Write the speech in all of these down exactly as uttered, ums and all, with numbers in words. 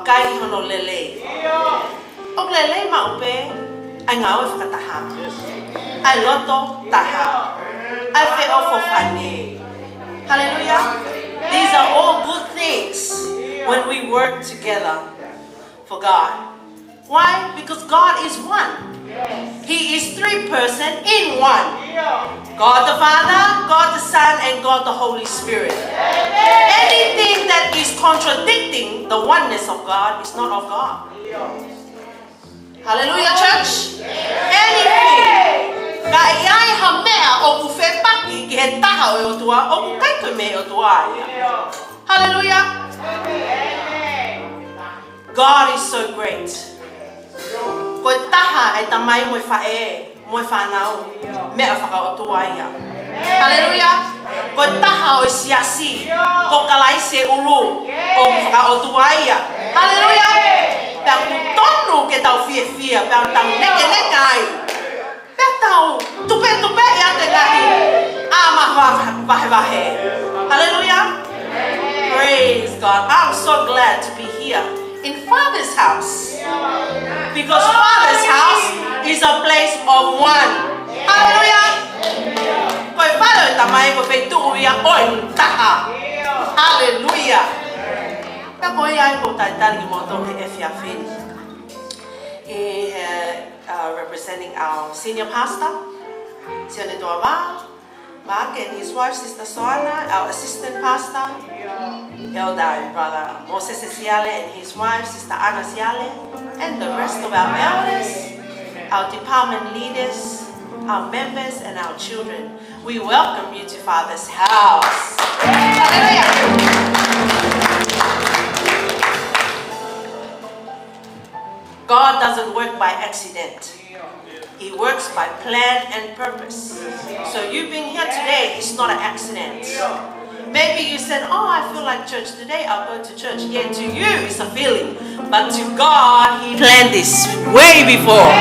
Kai hono lelei. ʻOku lelei maʻu pē ʻa e ngāue fakataha, ʻa e loto taha, ʻa e feʻofoʻofani. Hallelujah. These are all good things when we work together for God. Why? Because God is one. He is three person in one. God the Father, God the Son, and God the Holy Spirit. Anything that is contradicting the oneness of God is not of God. Hallelujah, church. Anything. Ka ʻi ai ha meʻa ʻoku fepaki ki he taha ʻo e ʻOtua, ʻoku ʻikai ko e meʻa ʻo e ʻOtua ia. Hallelujah. God is so great. Ko e taha e Tamai mo e Faʻē mo e fānau, meʻa fakaʻotua ia. Haleluia. Ko e taha ʻo e siasi, ko Kalaisi e ʻulu, ʻoku fakaʻotua ia. Haleluia. Pea ʻoku totonu ke tau fiefia, pea tau nekeneka ai. Pea tau tupetupeʻi ʻa e ngaahi ʻā ma va-, vahevahe. Haleluia. Praise God. I'm so glad to be here in Father's house. Because Father's house is a place of one. Haleluia. Ko e fale ʻo e Tamai ko e feituʻu ia ʻo e taha. Haleluia. Pea ko ia ai ʻoku ou talitali kimoutolu he efiafi ni. He, uh, representing our senior pastor, Sione Toava, Mark and his wife, Sister Soana, our assistant pastor, Elder and Brother Moses Siale and his wife, Sister Ana Siale, and the rest of our elders, our department leaders, our members, and our children. We welcome you to Father's house. Hallelujah. God doesn't work by accident. He works by plan and purpose. So you being here today is not an accident. Maybe you said, "Oh, I feel like church today. I'll go to church." Yeah, to you, it's a feeling. But to God, He planned this way before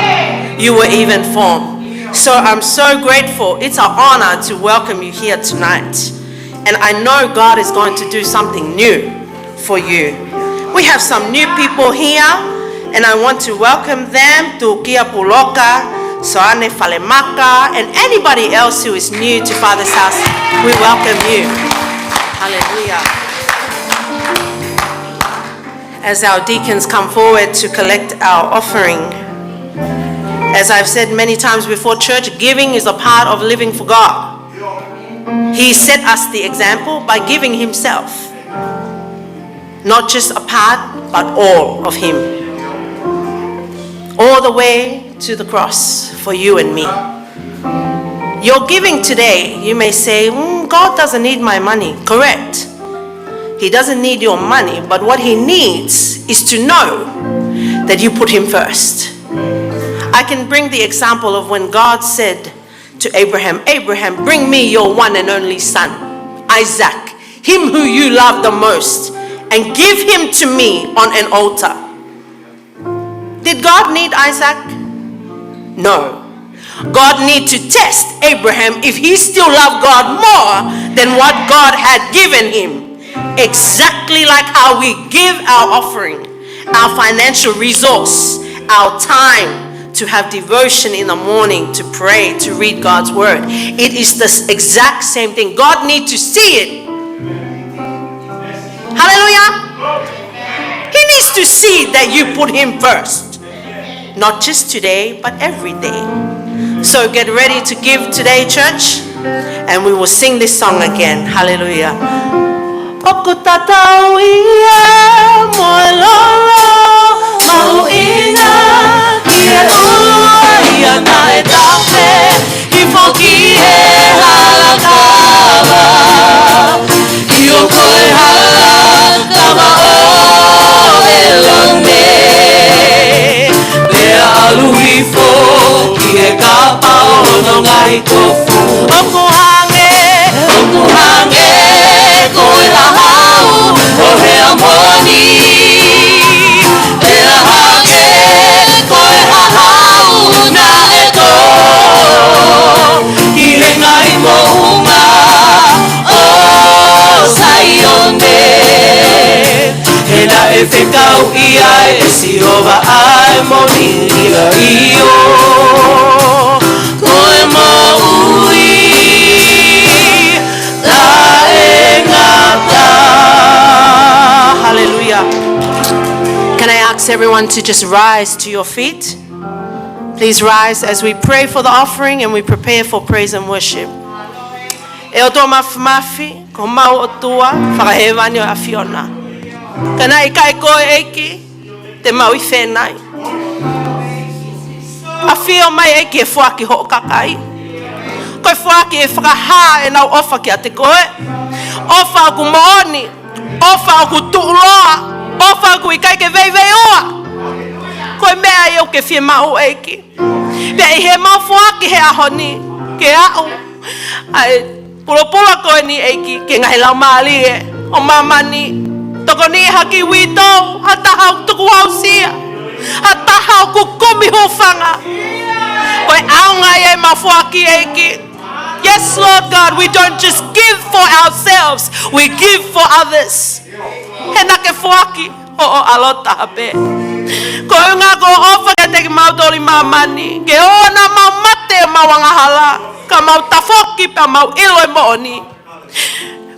you were even formed. So I'm so grateful. It's an honor to welcome you here tonight. And I know God is going to do something new for you. We have some new people here, and I want to welcome them, Tukia Puloka, Soane Falemaka, and anybody else who is new to Father's house. We welcome you. Hallelujah. As our deacons come forward to collect our offering, as I've said many times before, church giving is a part of living for God. He set us the example by giving Himself. Not just a part, but all of Him. All the way to the cross for you and me. Your giving today, you may say, "Mm, God doesn't need my money." Correct. He doesn't need your money, but what He needs is to know that you put Him first. I can bring the example of when God said to Abraham, "Abraham, bring me your one and only son, Isaac, him who you love the most, and give him to me on an altar." Did God need Isaac? No. God need to test Abraham if he still loved God more than what God had given him. Exactly like how we give our offering, our financial resource, our time to have devotion in the morning, to pray, to read God's word. It is the s-, exact same thing. God need to see it. Hallelujah. He needs to see that you put Him first. Not just today, but every day. So get ready to give today, church. And we will sing this song again. Hallelujah. ʻOku tatau ia mo e lolo mahuʻinga ki he ʻOtua ia naʻe tafe hifo ki he hala kava. ʻIo, ko e hala kava ʻo e longe. Pea ʻalu hifo ki he kapa ʻo hono ngaahi kofu. ʻOku hangē, ʻoku hangē ko e hahau ʻo Heamoni. ʻAi ʻe Sihova ʻa e moʻui ʻio, ko e moʻui taʻengata. Hallelujah. Can I ask everyone to just rise to your feet? Please rise as we pray for the offering and we prepare for praise and worship. ʻE ʻOtua Māfimafi, ko homau ʻOtua fakahēvani ʻo e ʻAfiona. Ka naʻe ʻikai ko e ʻEiki, te mau ʻi fē nai. ʻAfio mai ʻEiki e foaki hoʻo kakai. Ko e foaki ʻe fakahā ʻenau ʻofa kiate koe. ʻOfa ʻoku moʻoni. ʻOfa ʻoku tuʻuloa. ʻOfa ʻoku ʻikai ke veiveiua. Ko e meʻa ia ʻoku ke fiemaʻu ʻEiki. Pea ʻi heʻemau foaki he ʻaho ni, ke aʻu ʻa e pulopula ko eni ʻEiki ki he ngaahi laumālie ʻo māmani. Tokoni ha kiʻi uitou, ha taha ʻoku tukuhausia, ha taha ʻoku kumi hūfanga. Ko e ʻaonga ia ʻemau foaki ʻEiki. Yes, Lord God, we don't just give for ourselves, we give for others. He naʻa ke foaki hoʻo ʻAlo taha pē. Ko e ʻuhinga ko hoʻo ʻofa kiate kimautolu ʻi māmani, ke ʻoua naʻa mau mate ʻemau angahala, ka mau tafoki pea mau ʻilo e moʻoni,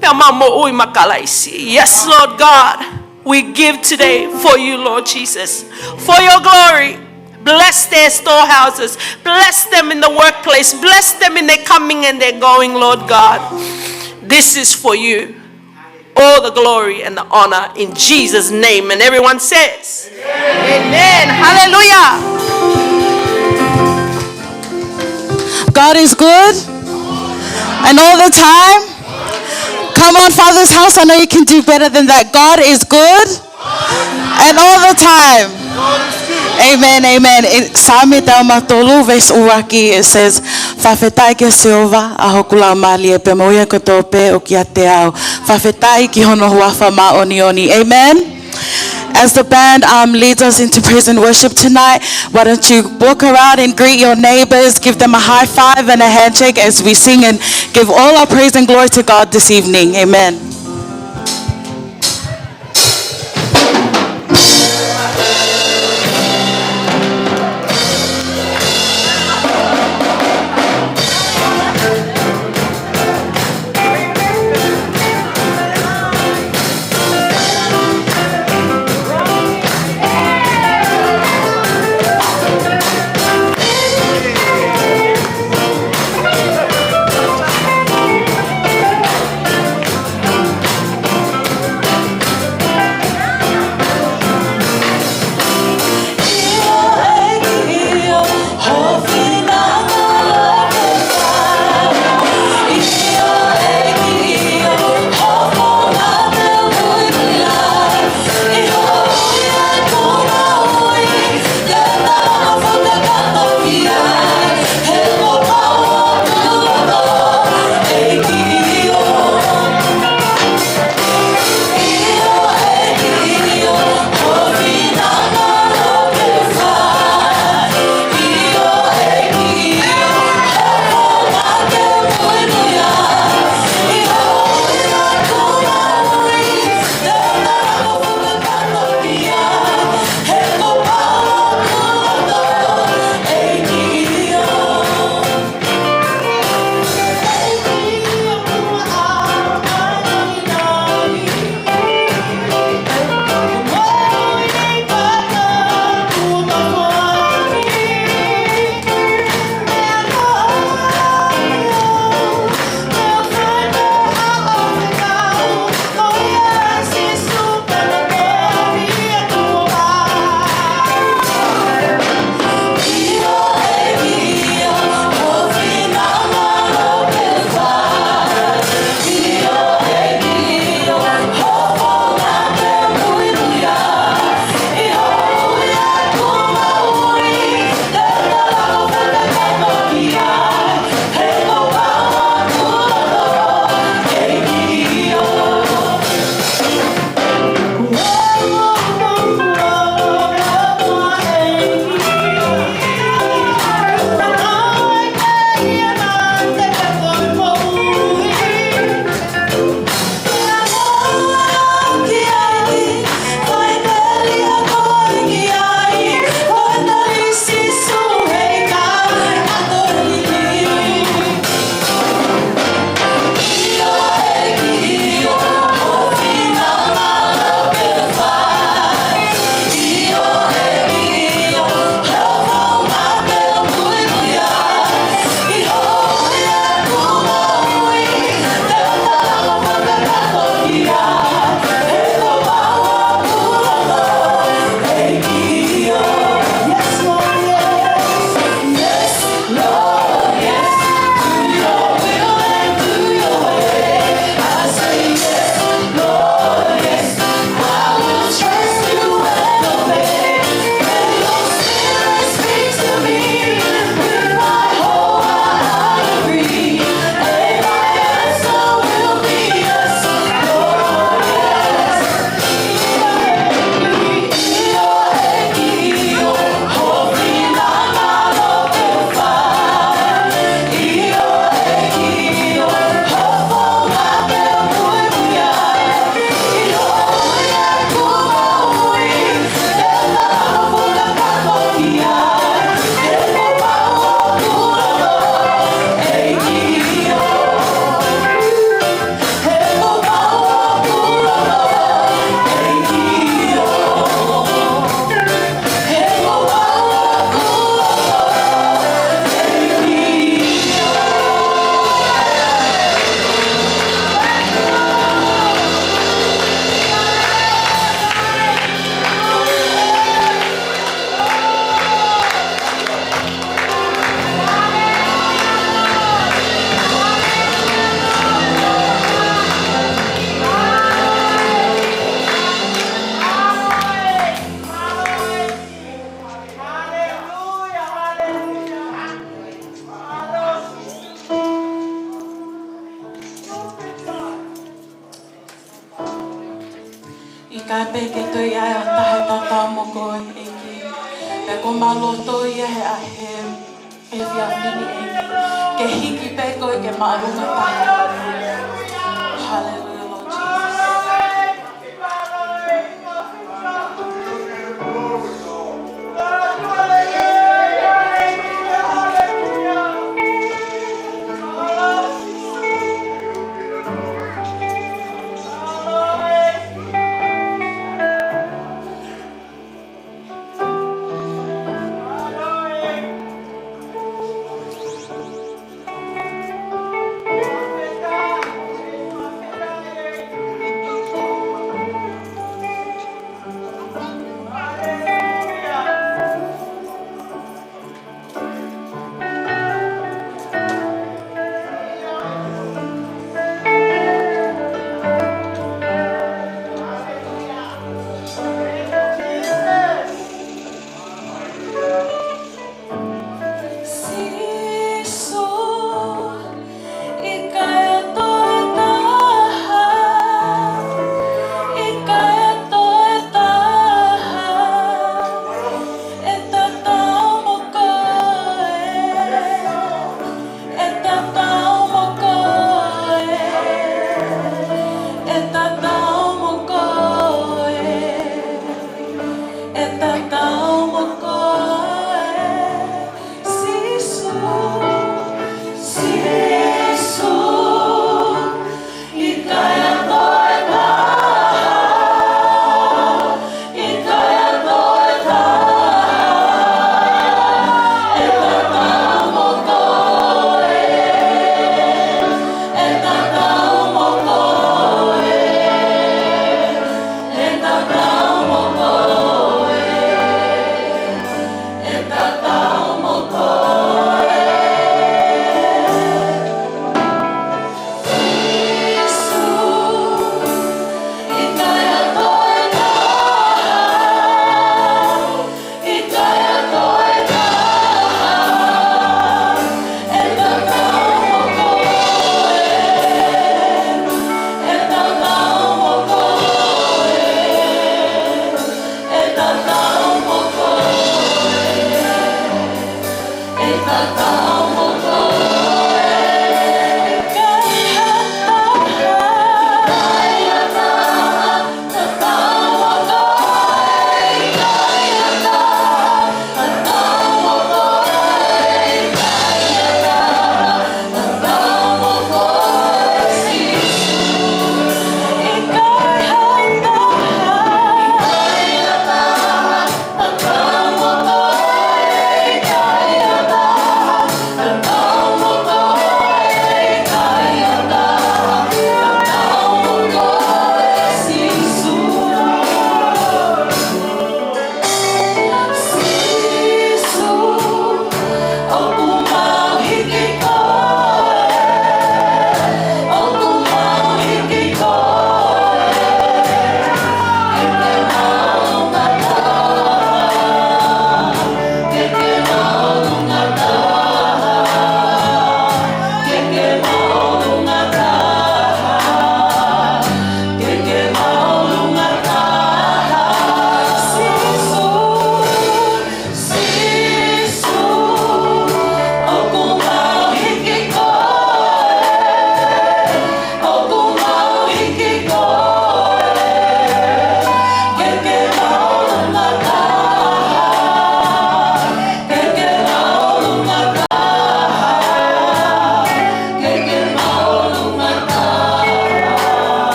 pea mau moʻui maʻa Kalaisi. Yes, Lord God, we give today for you, Lord Jesus, for your glory. Bless their storehouses. Bless them in the workplace. Bless them in their coming and their going, Lord God. This is for you. All the glory and the honor in Jesus' name. And everyone says, Amen. Hallelujah. God is good. And all the time. Come on, Father's house. I know you can do better than that. God is good. And all the time. Amen, amen. In Saame taha ma tolu, verse ʻuluaki, it says, Fakafetaʻi kia Sihova, ʻa hoku laumālie, pea mo ia kotoa pē ʻoku ʻiate au, fakafetaʻi ki hono huafa māʻoniʻoni. Amen. As the band, um, leads us into praise and worship tonight, why don't you walk around and greet your neighbors, give them a high five and a handshake as we sing and give all our praise and glory to God this evening. Amen. ʻEiki. Pea ko ʻema loto ia he ʻaho ni, he efiafi ni, ʻEiki, ke hiki pē koe ke māʻolunga taha. Hallelujah, Lord Jesus. Sīsū, ʻikai ha toe taha, ʻikai ha toe taha ʻe tatau mo koe, ʻe tatau mo koe, ʻe tatau mo koe, ʻe tatau mo koe. Sīsū, Sīsū, ʻikai ha toe taha, ʻikai ha toe taha ʻe tatau mo koe, ʻe tatau mo koe, ʻe tatau mo koe, ʻe tatau mo koe. Sīsū, ʻikai ha toe taha, ʻikai ha toe taha ʻe tatau mo koe, ʻe tatau mo koe, ʻe tatau mo koe.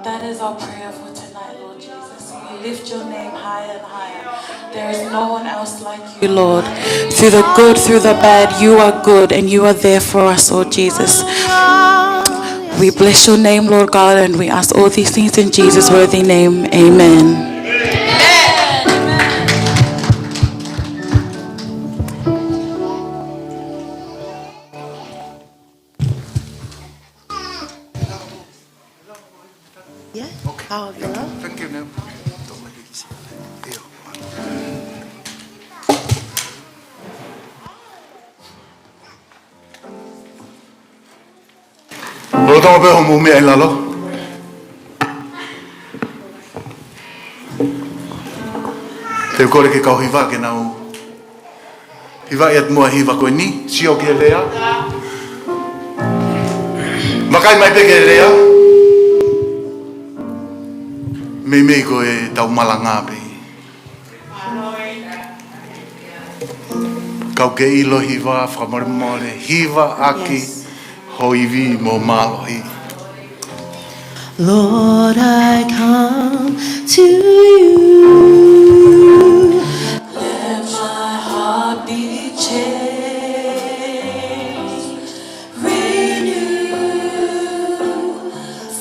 That is our prayer for tonight, Lord Jesus. We lift your name higher and higher. There is no one else like you, Lord. Through the good, through the bad, you are good and you are there for us, Lord Jesus. We bless your name, Lord God, and we ask all these things in Jesus' worthy name. Amen. Yeah? Okay. How I feel? Thank you, ma'am. Lolotonga pē hoʻomou meʻa ʻi lalo, te u kole ki he kau hiva ke nau hivaʻi atu muʻa e hiva ko eni, Sio ki he Lea. Vakai mai pē ki he lea. Meimei ko ʻetau malanga pē. Kau ke ʻilo e hiva, fakamolemole, hiva ʻaki ho ivi mo e mālohi. Lord, I come to you. Let my heart be changed, renewed,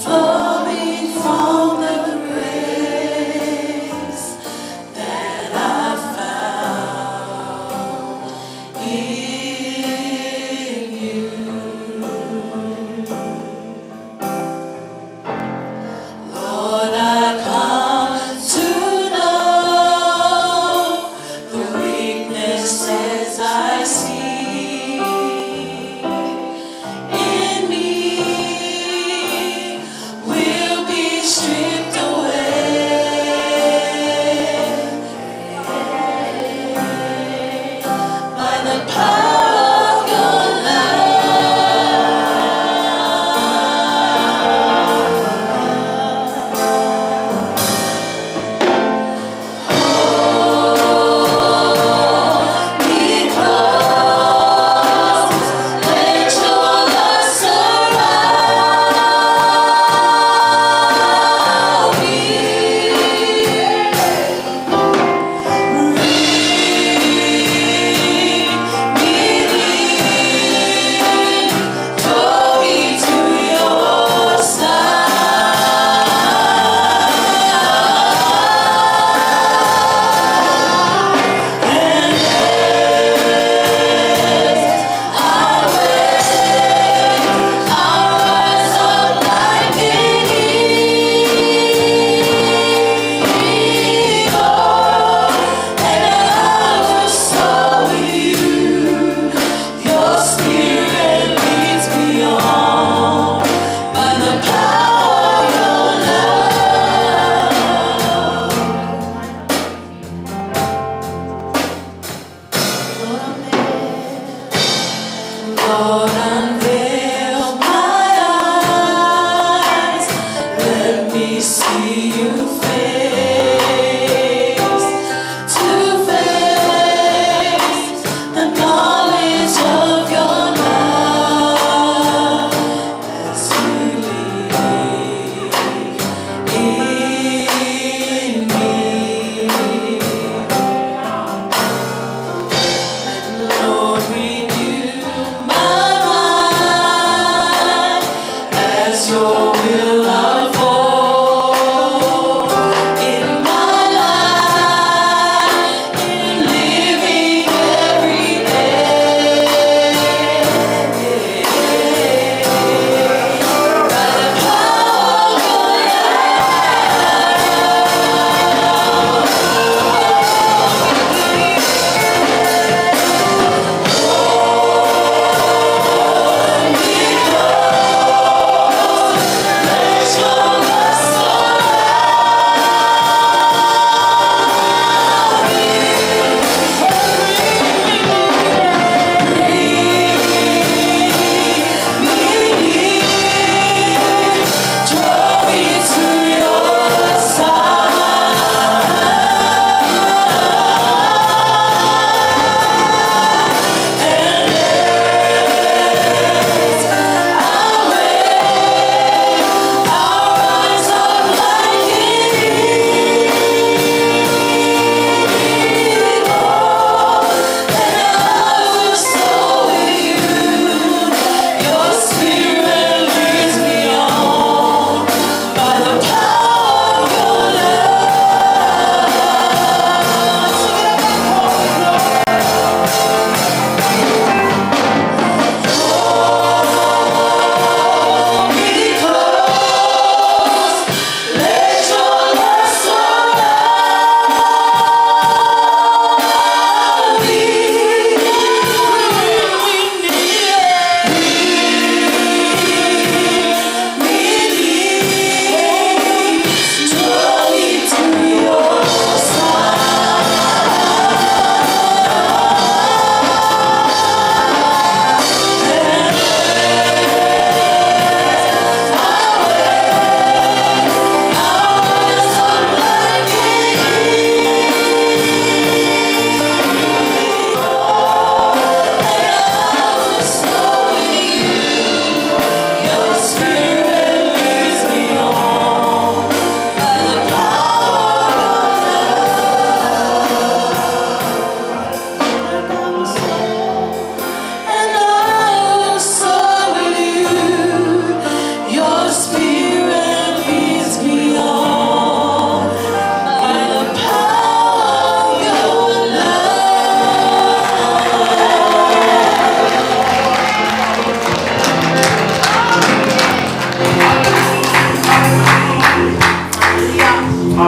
flowing from the grace that I found in you. Lord, I come to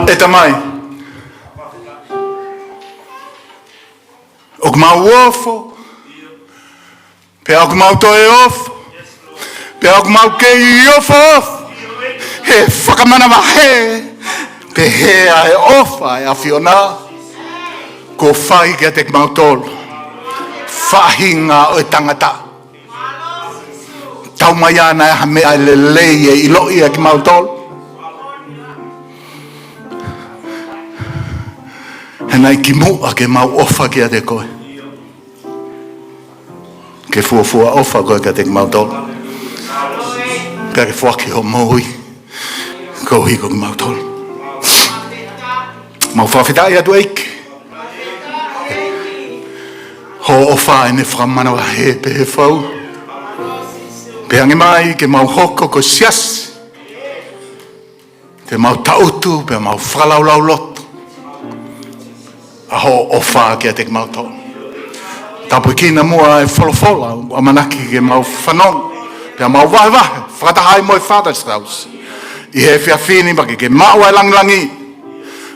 ʻE Tamai, ʻoku mau ofo, pea ʻoku mau toe ofo, pea ʻoku mau kei ofo, he fakamanavahē pehē ʻa e ʻofa ʻa e ʻAfiona kuo fai kiate kimautolu, faʻahinga ʻo e tangata. Tau mai ʻana ʻa e meʻa lelei ʻe ʻiloʻi ʻe kimautolu. He naʻe kimuʻa ke mau ʻofa kiate koe, ke fuofua ʻofa koe kiate kimautolu, pea ke foaki hoʻo moʻui koeʻuhi ko kimautolu. Mau fakafetaʻi atu, ʻEiki, hoʻo ʻofa ʻene fakamanavahē pehē fau. Pea hangē mai ke mau hoko ko e siasi, te mau tangutu pea mau fakalaulauloto ʻa hoʻo ʻofa kiate kimautolu. Tāpuekina muʻa e folofola ʻoku ʻamanaki ke mau fanongo, pea mau vahevahe fakataha ai mo e Father's House ʻi he efiafi ni, pea ke ke maʻu ʻa e langilangi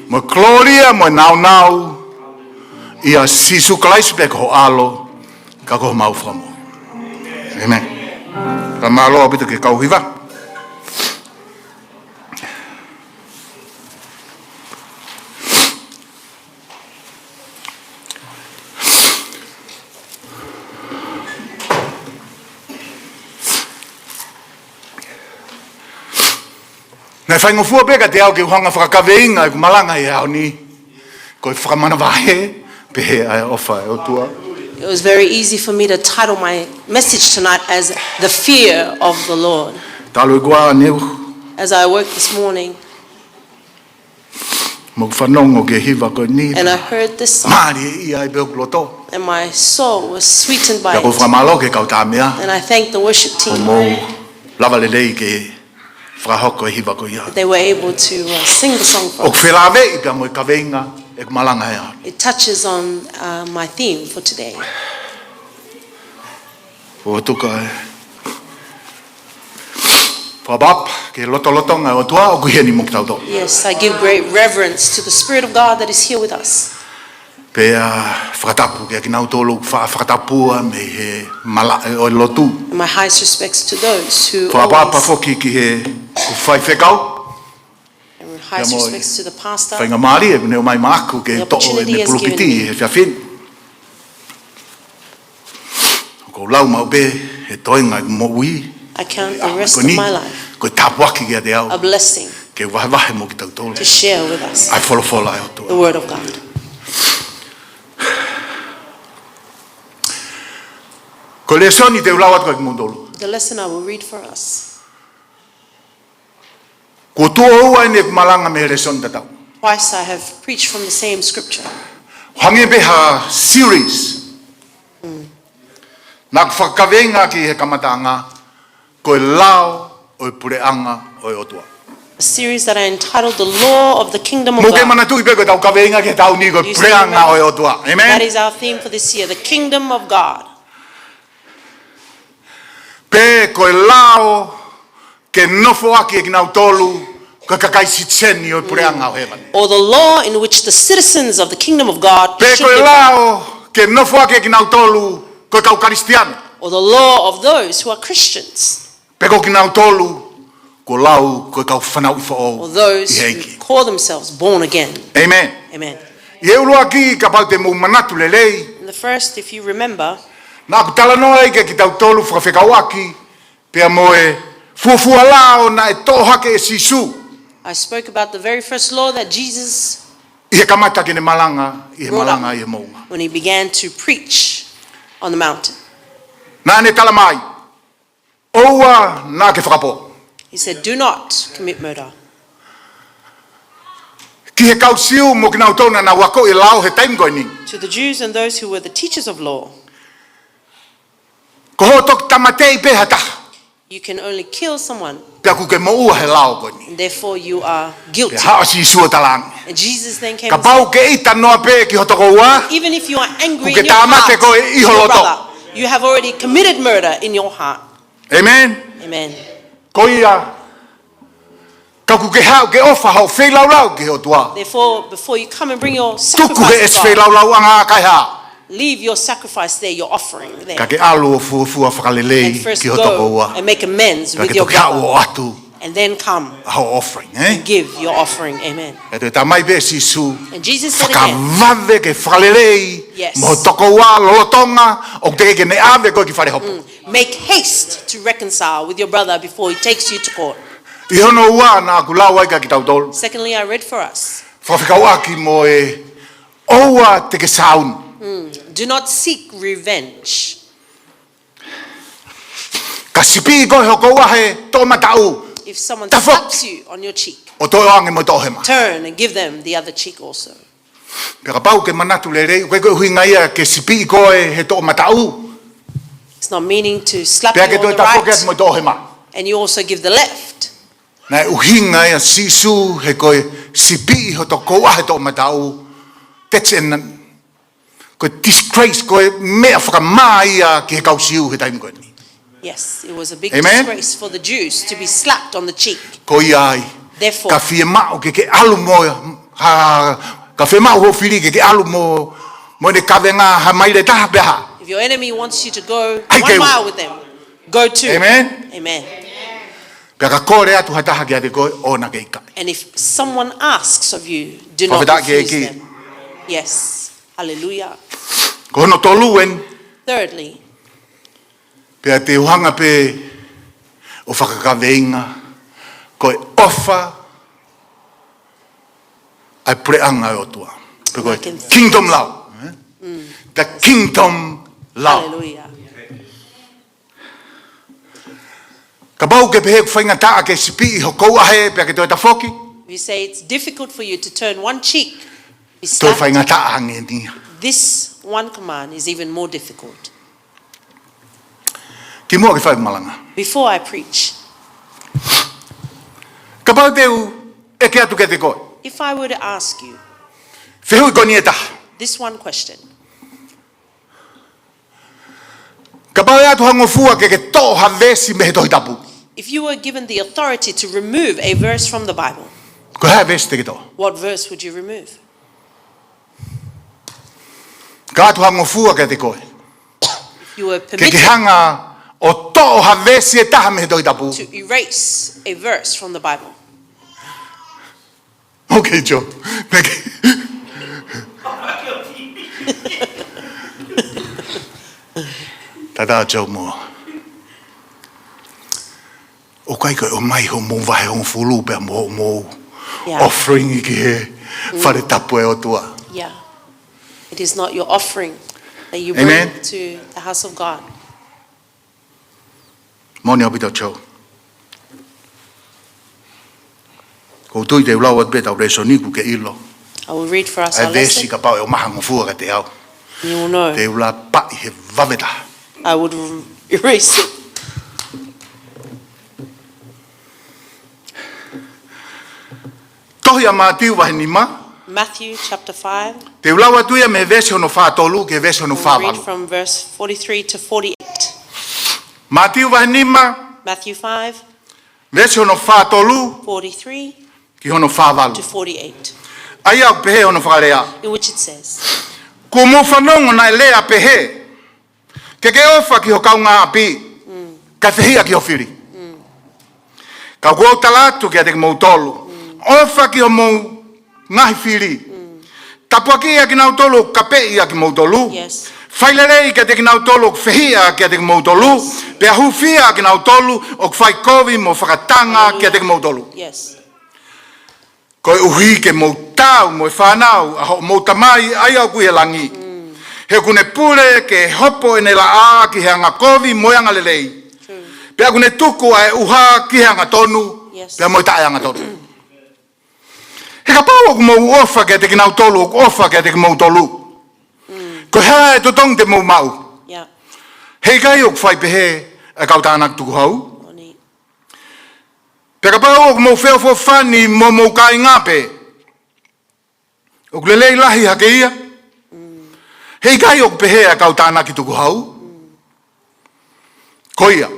mo e kolōlia mo e nāunau, ʻia Sīsū Kalaisi pē ko ho ʻAlo, ka ko homau Fakamoʻui. ʻĒmeni. Ka mālō ʻaupito ki he kau hiva. Naʻe faingofua pē kiate au ke u hanga ʻo fakakaveinga ʻeku malanga he ʻaho ni ko e fakamanavahē pehē ʻa e ʻofa ʻa e ʻOtua. It was very easy for me to title my message tonight as The Fear of the Lord. Talu ʻeku ʻā ʻaneuhu, as I woke this morning, mo u fanongo ki he hiva ko eni, and I heard this song, mālieʻia ai pē hoku loto. And my soul was sweetened by it. Pea ʻoku ou fakamālō ki he kau tāmeʻa, and I thank the worship team, ʻoku mou lava lelei ke fakahoko e hiva ko ia. They were able to, uh, sing the song for us. ʻOku felāveʻi pea mo e kaveinga ʻeku malanga he ʻaho ni. It touches on, uh, my theme for today. ʻOku ou tuku ʻa e fakaʻapaʻapa ki he lotolotonga ʻo e ʻOtua ʻoku ʻi heni mo kitautolu. Yes, I give great reverence to the Spirit of God that is here with us. Pea fakatapu kiate kinautolu ʻoku faʻa fakatapua mei he malaʻe ʻo e lotu. And my highest respects to those who always. Fakaʻapaʻapa foki ki he ʻū faifekau. And highest respects to the pastor. Faingamālie ʻoku ne ʻomai maʻaku ke toʻo ʻene pulupiti he efiafi ni. ʻOku ou lau maʻu pē he toenga ʻeku moʻui, I count the rest of my life ko e tāpuaki kiate au, a blessing, ke vahevahe mo kitautolu, to share with us, ʻa e folofola ʻa e ʻOtua, the word of God. Ko e lēsoni te u lau atu kiate kimoutolu, the lesson I will read for us. Kuo tuʻo ua eni ʻeku malanga mei he lēsoni tatau. Twice I have preached from the same scripture. Hangē pē ha series. Mm. Naʻa ku fakakaveinga ki he kamataʻanga, ko e lao ʻo e puleʻanga ʻo e ʻOtua. A series that I entitled The Law of the Kingdom of God. Mou kei manatuʻi pē ko ʻetau kaveinga ki he taʻu ni ko e puleʻanga ʻo e ʻOtua. Amen? That is our theme for this year, the Kingdom of God. Pea ko e lao ke nofoʻaki ʻe kinautolu ko e kakai sitiseni ʻo e puleʻanga ʻo hēvani. Or the law in which the citizens of the kingdom of God should live by. Pea ko e lao ke nofoʻaki ʻe kinautolu ko e kau Kalisitiane. Or the law of those who are Christians. Pe ko kinautolu kuo lau ko e kau fanauʻi foʻou ʻi he ʻEiki. Or those who call themselves born again. Amen. Amen. ʻI he ʻuluaki, kapau te mou manatu lelei, in the first, if you remember, naʻa ku talanoa ai kiate kitautolu fakafekauʻaki pea mo e fuofua lao naʻe toʻo hake ʻe Sīsū, I spoke about the very first law that Jesus ʻi he kamata ke ne malanga, ʻi he malanga ʻi he moʻunga, when he began to preach on the mountain. Naʻa ne tala mai, ʻoua naʻa ke fakapō. He said, "Do not commit murder." Ki he kau Siu mo kinautolu naʻa nau akoʻi e lao he taimi ko eni, to the Jews and those who were the teachers of law, ko hoʻo toki tāmateʻi pē ha taha, you can only kill someone, pea ʻoku ke moʻua he lao ko eni. And therefore you are guilty. Pea haʻu ʻa Sīsū ʻo talaange, and Jesus then came and said, kapau ʻoku ke ʻita noa pē ki ho tokoua, even if you are angry in your heart, ʻoku ke tāmate koe ʻi ho loto, your brother, you have already committed murder in your heart. Amen. Amen. Ko ia, Ka ʻoku ke haʻu ke ʻofa hoʻo feilaulau ki he ʻOtua, Therefore, before you come and bring your tuku he sacrifice ʻesi to God, feilaulau ʻanga ʻa e kaihā. Leave your sacrifice there, your offering there. Ka ke ʻalu ʻo fuofua fakalelei And first ki ho tokoua, go and make amends pea with ke your toki haʻu brother. ʻo ʻoatu And then come ʻa hoʻo offering, eh? and give your offering. Amen. Pea toe talamai pē ʻe Sīsū, And Jesus said again, fakavave ke fakalelei Yes. mo ho tokoua lolotonga ʻoku teʻeki ke ne ʻave koe ki fale hopo. Mm. Make haste to reconcile with your brother before he takes you to court. ʻI hono ua naʻa ku lau ai kia kitautolu, Secondly, I read for us. fakafekauʻaki mo e ʻoua te ke sāuni. Mm. Do not seek revenge. Ka sipiʻi koe ho koua he toʻomataʻu, If someone tafoki slaps you on your cheek, ʻo toe ʻoange mo e toʻohema. turn and give them the other cheek also. Pea kapau ʻoku ke manatu lelei, ʻoku ʻikai ko e ʻuhinga ia ke sipiʻi koe he toʻomataʻu, It's not meaning to slap pea you ke on toe the tafoki atu right mo e toʻohema. and you also give the left. Naʻe ʻuhinga ia ʻa Sīsū he ko e sipiʻi ho tokoua he toʻomataʻu, that's an, ko e disgrace, ko e meʻa fakamā ia ki he kau Siu he taimi ko eni. Yes, it was a big Amen. disgrace for the Jews to be slapped on the cheek. Ko ia ai, Therefore, ka fiemaʻu ke ke ʻalu mo, ha, ka fiemaʻu hoʻo fili ke ke ʻalu mo, mo ʻene kavenga ha maile ʻe taha pe ha. If your enemy wants you to go ʻAi one ke u. mile with them, go two. Amen. Amen. Pea ka kole atu ha taha kiate koe, ʻoua naʻa ke ʻikai. And if someone asks of you, do not Fakafetaʻi ki he refuse ʻEiki. them. Yes. Hallelujah. Ko hono tolu eni. Thirdly, Pea te u hanga pē ʻo fakakaveinga, ko e ʻofa ʻa e puleʻanga ʻo e ʻOtua. Pe ko e I can kingdom love, eh? The kingdom love. Hallelujah. Kapau ʻoku ke pehē ʻoku faingataʻa ke sipiʻi ho koua he pea ke toe tafoki, If you say it's difficult for you to turn one cheek, be toe slapped, faingataʻa ange eni ia. this one command is even more difficult. Kimuʻa ke fai malanga. Before I preach, Kapau te u ʻeke atu kiate koe, if I were to ask you fehuʻi ko eni ʻe taha. this one question, Kapau ʻe ʻatu ha ngofua ke ke toʻo ha veesi mei he Tohi Tapu, if you were given the authority to remove a verse from the Bible, ko e hā e veesi te ke toʻo? what verse would you remove? Ka ʻatu ha ngofua kiate koe, If you were ke ke permitted hanga ʻo toʻo ha veesi ʻe taha mei he Tohi Tapu. to erase a verse from the Bible, Okay, Joe. Thank you. Tata Joe mo. ʻOku ʻikai ko e ʻomai hoʻomou vahe hongofulu pea mo hoʻomou Yeah. offering ki he fale tapu ʻo e ʻOtua. Yeah. It is not your offering that you bring Amen. to the house of God. Moʻoni ʻaupito Joe. ʻOku ou tui te u lau atu pē ʻetau lēsoni kuo ke ʻilo. I will read for us ʻA e our veesi lesson. kapau ʻe ʻomai ha ngofua kiate au, You will know. te u lapaʻi he vave taha. I would erase it. Tohi ʻa Mātiu vahe nima. Matthew chapter five. Te u lau atu ia mei he veesi hono fā tolu ki he veesi hono fā valu. We'll read from verse forty-three to forty-eight. Mātiu vahe nima, Matthew five, veesi hono fā tolu forty-three ki hono fā valu. to forty-eight, ʻA ia ʻoku pehē hono fakalea. in which it says, Kuo mou fanongo naʻe lea pehē, ke ke ʻofa ki ho kaungāʻapi, kae fehiʻa ki ho fili. Ka ʻoku ou tala atu kiate kimoutolu, ʻofa ki homou ngaahi fili. Tāpuakiʻi ʻa kinautolu ʻoku kapeʻi ʻa kimoutolu. Yes. Fai lelei kiate kinautolu ʻoku fehiʻa kiate kimoutolu. Yes. Pea hūfia ʻa kinautolu ʻoku fai kovi mo fakatanga Hallelujah. kiate kimoutolu. Yes. Koeʻuhi ke mou taau mo e fānau ʻa hoʻomou Tamai ʻa ia ʻoku ʻi he langi. He ʻoku ne pule ke hopo ʻene laʻā ki he angakovi mo e angalelei. True. Pea ʻoku ne tuku ʻa e ʻuha ki he angatonu, Yes. pea mo e taʻeangatonu. He kapau ʻoku mou ʻofa kiate kinautolu ʻoku ʻofa kiate kimoutolu, ko e hā e totongi te mou maʻu? Yeah. He ʻikai ʻoku fai pehē ʻa e kau tānaki tukuhau? Moʻoni. Pea kapau ʻoku mou feʻofoʻofani mo homou kāinga pē, ʻoku lelei lahi hake ia? He ʻikai ʻoku pehē ʻa e kau tānaki tukuhau? Ko ia,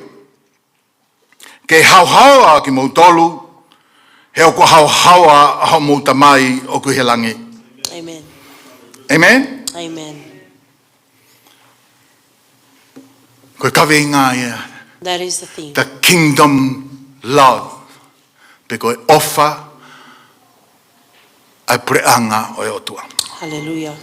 ke haohaoa ʻa kimoutolu, He ʻoku haohaoa ʻa hoʻomou Tamai ʻoku ʻi he langi. Amen. Amen? Amen. Ko e kaveinga ia, That is the theme. The kingdom love. Pe ko e ʻofa ʻa e puleʻanga ʻo e ʻOtua. Hallelujah.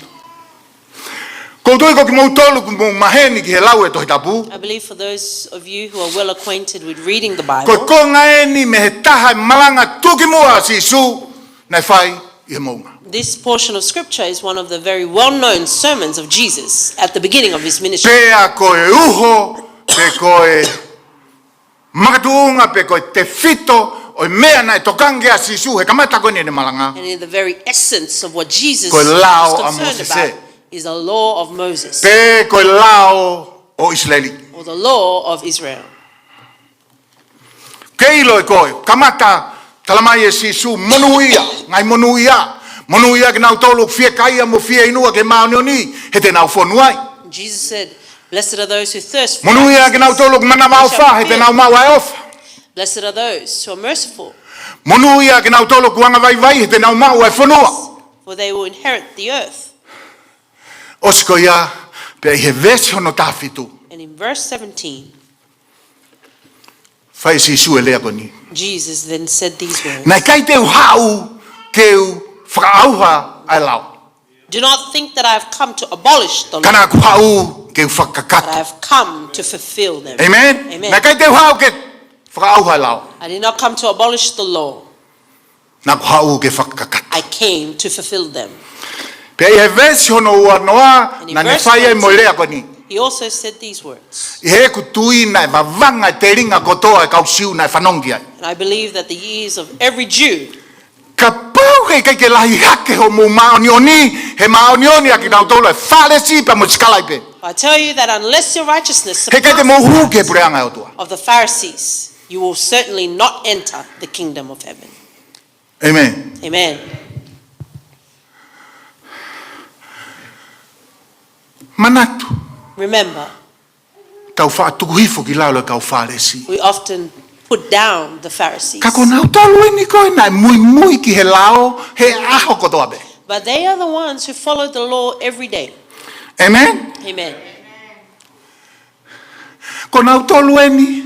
Ko u tui ko kimoutolu ʻoku mou maheni ki he lau e Tohi Tapu. I believe for those of you who are well acquainted with reading the Ko e Bible, konga eni mei he taha e malanga tuʻukimuʻa ʻa Sīsū naʻe fai ʻi he moʻunga. This portion of scripture is one of the very well-known sermons of Jesus at the beginning of his ministry. Pea ko e uho, pe ko e makatuʻunga, pe ko e tefito ʻo e meʻa naʻe tokanga ki ai ʻa Sīsū he kamata ko eni ʻene malanga, And in the very essence of what Jesus Ko e lao was ʻa concerned Mōsese. About is the law of Moses, Pe ko e lao ʻo ʻIsileli. Or the law of Israel. Ke ʻilo ʻe koe, kamata talamai ʻe Sīsū, monūʻia, ngaahi monūʻia. Monūʻia kinautolu ʻoku fiekaia mo fieinua ki he māʻoniʻoni, he te nau fonu ai. Jesus said, "Blessed are those who thirst for Monūʻia righteousness, kinautolu ʻoku manavaʻofa, he te nau maʻu ʻa e ʻofa. Blessed are those who are merciful, Monūʻia kinautolu ʻoku angavaivai, he te nau maʻu ʻa e fonua. For they will inherit the earth." ʻOsi ko ia, pea ʻi he veesi hono taha fitu, And in verse seventeen, fai ʻe Sīsū e lea ko eni. Jesus then said these words, Naʻe ʻikai te u haʻu ke u fakaʻauha ʻa e lao. "Do not think that I have come to abolish the Ka law, naʻa ku haʻu ke u but I fakakakato. Have come to fulfill them." Amen? Amen. Naʻe ʻikai te u haʻu ke fakaʻauha e lao. I did not come to abolish the law. Naʻa ku haʻu ke fakakakato. I came to fulfill them. Pea ʻi he veesi hono uanoa, And in naʻa ne verse fai ai mo e twenty, lea ko eni. He also said these words, ʻI heʻeku tui naʻe vavanga e telinga kotoa e kau Siu naʻe fanongo ki ai. "And I believe that the ears of every Jew," Kapau he ʻikai ke lahi hake hoʻomou māʻoniʻoni, he māʻoniʻoni ʻa kinautolu ʻa e Fālesi pea mo e sikalaipe. I tell you that unless your righteousness He ʻikai te surpasses mou hū ki he that puleʻanga ʻo e ʻOtua. Of the Pharisees, you will certainly not enter the kingdom of heaven. Amen. Amen. Manatu, Remember, tau faʻa tuku hifo ki lalo e kau Fālesi. We often put down the Pharisees. Ka ko nautolu eni ko ē naʻe muimui ki he lao he ʻaho kotoa pē. But they are the ones who follow the law every day. Amen? Amen. Ko nautolu eni,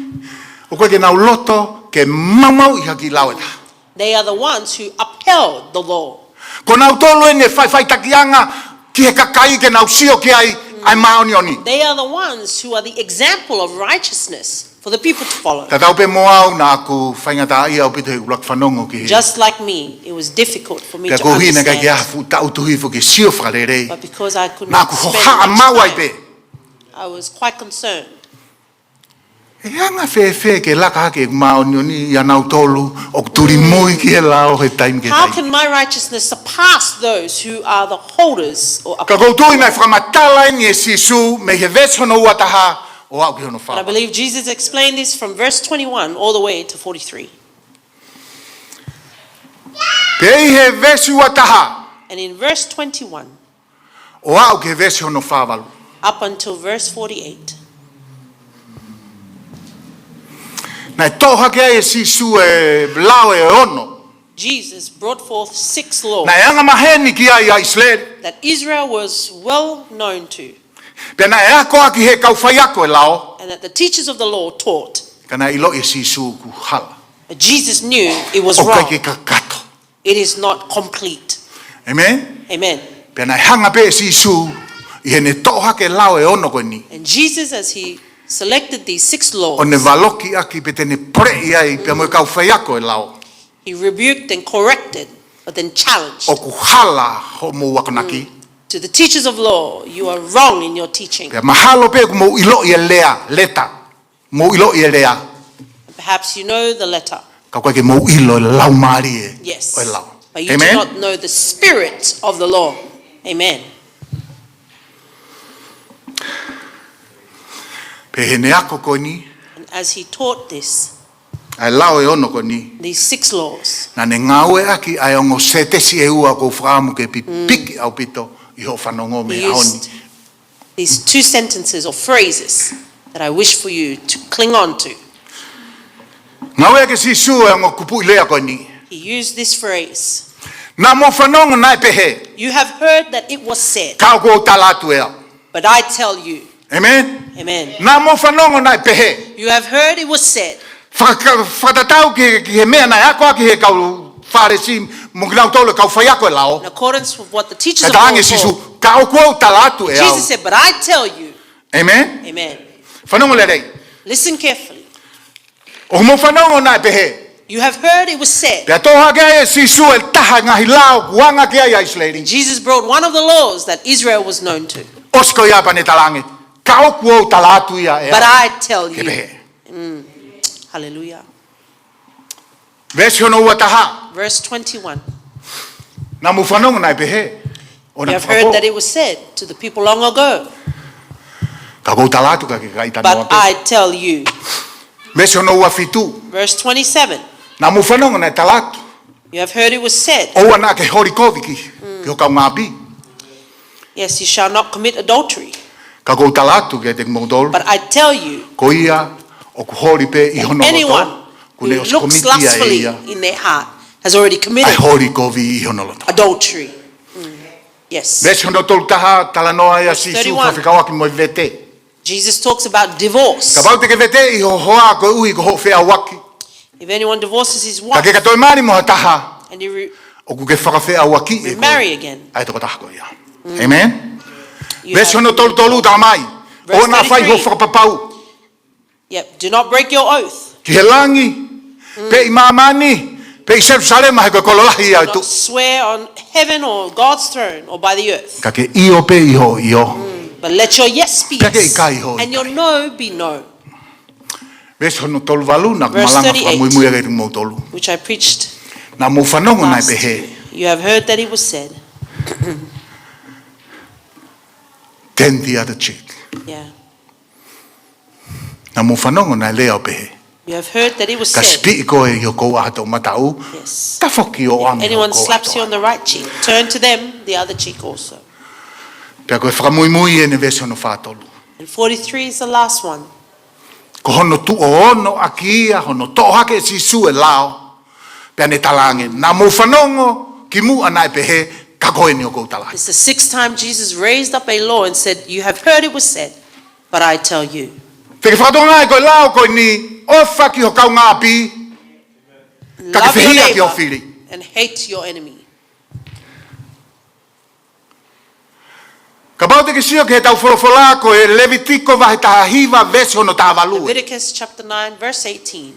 ʻoku ʻikai ke nau loto ke maumauʻi ha kiʻi lao ʻe taha. They are the ones who upheld the law. Ko nautolu eni e faʻifaʻitakiʻanga ki he kakai ke nau sio ki ai ʻa e māʻoniʻoni. They are the ones who are the example of righteousness for the people to follow. Tatau pē mo au naʻa ku faingataʻaʻia ʻaupito he ʻuluaki fanongo ki he. Just like me, it was difficult for me Pea to ko e ʻuhinga naʻe ʻikai ke understand. ʻi ai ha fuʻu taʻu tuhi foki ke sio fakalelei. But because I could Naʻa not ku spend hohaʻa much maua ai time, pē. I was quite concerned. ʻE anga fēfē ke laka hake ʻeku māʻoniʻoni ʻia nautolu ʻoku tulimui ki he lao he taimi ki he How taimi. Can my righteousness surpass those who are the holders or Ka ko u tui naʻe fakamatala eni ʻe Sīsū mei he veesi hono ua taha ʻo aʻu ki hono fā. And I believe Jesus explained this from verse twenty-one all the way to forty-three. Pea ʻi he veesi ua taha And in verse twenty-one, ʻo aʻu ki he veesi hono fā valu. Up until verse forty-eight, Naʻe toʻo hake ai ʻe Sīsū e lao ʻe ono. Jesus brought forth six laws Naʻe angamaheni ki ai ʻa ʻIsileli. That Israel was well known to, Pea naʻe ako ʻaki he kau faiako e lao. And that the teachers of the law taught. Ka naʻe ʻiloʻi ʻe Sīsū ʻoku hala. But Jesus knew it was ʻOku ʻikai wrong. Ke kakato. It is not complete. Amen? Amen. Pea naʻe hanga pē ʻe Sīsū ʻi heʻene toʻo hake e lao ʻe ono ko eni. And Jesus, as he selected these six laws, ʻO ne valokiʻaki pe te ne poleʻi ai pea mo e kau faiako e lao. He rebuked and corrected, but then challenged. ʻOku hala hoʻomou akonaki. To the teachers of law, you are wrong in your teaching. Pea mahalo pē ʻoku mou ʻiloʻi e lea, leta. Mou ʻiloʻi e lea. Perhaps you know the letter. Ka ʻoku ʻikai ke mou ʻilo e laumālie Yes. ʻo e lao. But you do Amen? Not know the spirit of the law. Amen. Pea ʻi heʻene ako ko eni, And as he taught this, ʻa e lao ʻe ono ko eni, these six laws, naʻa ne ngāueʻaki ʻa e ongo sētesi ʻe ua ʻoku ou fakaʻamu ke pipiki ʻaupito ʻi hoʻo fanongo mei he ʻaho ni. He used these two sentences or phrases that I wish for you to cling on to. Ngāueʻaki ʻe Sīsū e ongo kupuʻi lea ko eni. He used this phrase. Naʻa mou fanongo naʻe pehē. You have heard that it was said, Ka ʻoku ou tala atu ʻe au. But I tell you. Amen. Amen. Naʻa mou fanongo naʻe pehē. You have heard it was said. Faka-, fakatatau ki, ki he meʻa naʻe akoʻaki ʻe he kau Fālesi mo kinautolu e kau faiako ʻo e lao. In accordance with what the teachers of the law taught. Ka talaange ʻe Sīsū, Ka ʻoku ou tala atu ʻe au. Jesus said, "But I tell you." Amen. Amen. Fanongo lelei. Listen carefully. ʻOku mou fanongo naʻe pehē. You have heard it was said. Pea toʻo hake ai ʻe Sīsū e taha e ngaahi lao ʻoku anga ki ai ʻa ʻIsileli. Jesus brought one of the laws that Israel was known to. ʻOsi ko ia pea ne talaange, Ka ʻoku ou tala atu ia ʻe au. But I tell you. Ke pehē. Mm. Hallelujah. Veesi hono ua taha. Verse twenty-one. Naʻa mou fanongo naʻe pehē. ʻO naʻa You have heard that it was said to the people long ago. Ka ʻoku ou tala atu kia kimoutolu. But I tell you. Veesi hono ua fitu. Verse twenty-seven. Naʻa mou fanongo naʻe tala atu. You have heard it was said. ʻOua naʻa ke holi kovi ki, ki ho kaungāʻapi. Yes, you shall not commit adultery. Ka ʻoku ou tala atu kiate kimoutolu. But I tell you, Ko ia ʻoku holi pē ʻi hono loto, anyone kuo ne who ʻosi looks komitia ʻe lustfully ia in their heart has already committed ʻa e holi kovi ʻi hono loto. Adultery. Mm. Yes. Veesi hono tolu taha, talanoa ai ʻa Sīsū, Verse thirty-one. Fekauʻaki mo e vete. Jesus talks about divorce. Kapau te ke veteʻi ho hoa koeʻuhi ko hoʻo feʻauaki. If anyone divorces his wife, Ka ke ka toe mali mo ha taha, and you re- ʻoku ke fakafeʻauaki ʻe koe remarry again. ʻA e tokotaha ko ia. Mm. Amen. You Veesi have hono tolu tolu, tala mai. Verse thirty-three. ʻOua naʻa fai ho fakapapau. Yep. Do not break your oath. Ki he langi, Mm. pe ʻi māmani, pe ʻi Selusalema he ko e kolo lahi ia ʻo e Do not tuʻi. swear on heaven or God's throne or by the earth. Ka ke ʻio pē ʻi hoʻo ʻio. Mm. But let your yes be yes, Pea ke ʻikai hoʻo and your ʻikai. no be no. Veesi hono tolu valu naʻa ku Verse malanga thirty-eight, fakamuimui ʻaki kimoutolu. which I preached Naʻa mou fanongo naʻe last pehē. year. You have heard that it was said. Turn the other cheek. Yeah. Naʻa mou fanongo naʻe lea ʻo pehē. You have heard that it was Ka said, sipiʻi koe ʻi ho koua ʻaho toʻomataʻu, Yes. tafoki ʻo ʻoange ho Anyone koua slaps you on ʻaho toʻohake. the right cheek, turn to them the other cheek also. Pea ko e fakamuimui ʻeni veesi hono fā tolu. And forty-three is the last one. Ko hono tuʻo ono ʻaki ia, hono toʻo hake ʻe Sīsū e lao. Pea ne talaange, Naʻa mou fanongo kimuʻa naʻe pehē, ka ko eni ʻoku ou tala atu. It's the sixth time Jesus raised up a law and said, "You have heard it was said, but I tell you." Te ke fakatokangaʻi ko e lao ko eni, ʻofa ki ho kaungāʻapi, ka ke Love your fehiʻa ki ho neighbor fili. and hate your enemy. Kapau te ke sio ki heʻetau folofola ko e Levitiko vahe taha hiva veesi hono taha valu. Leviticus chapter nine, verse eighteen.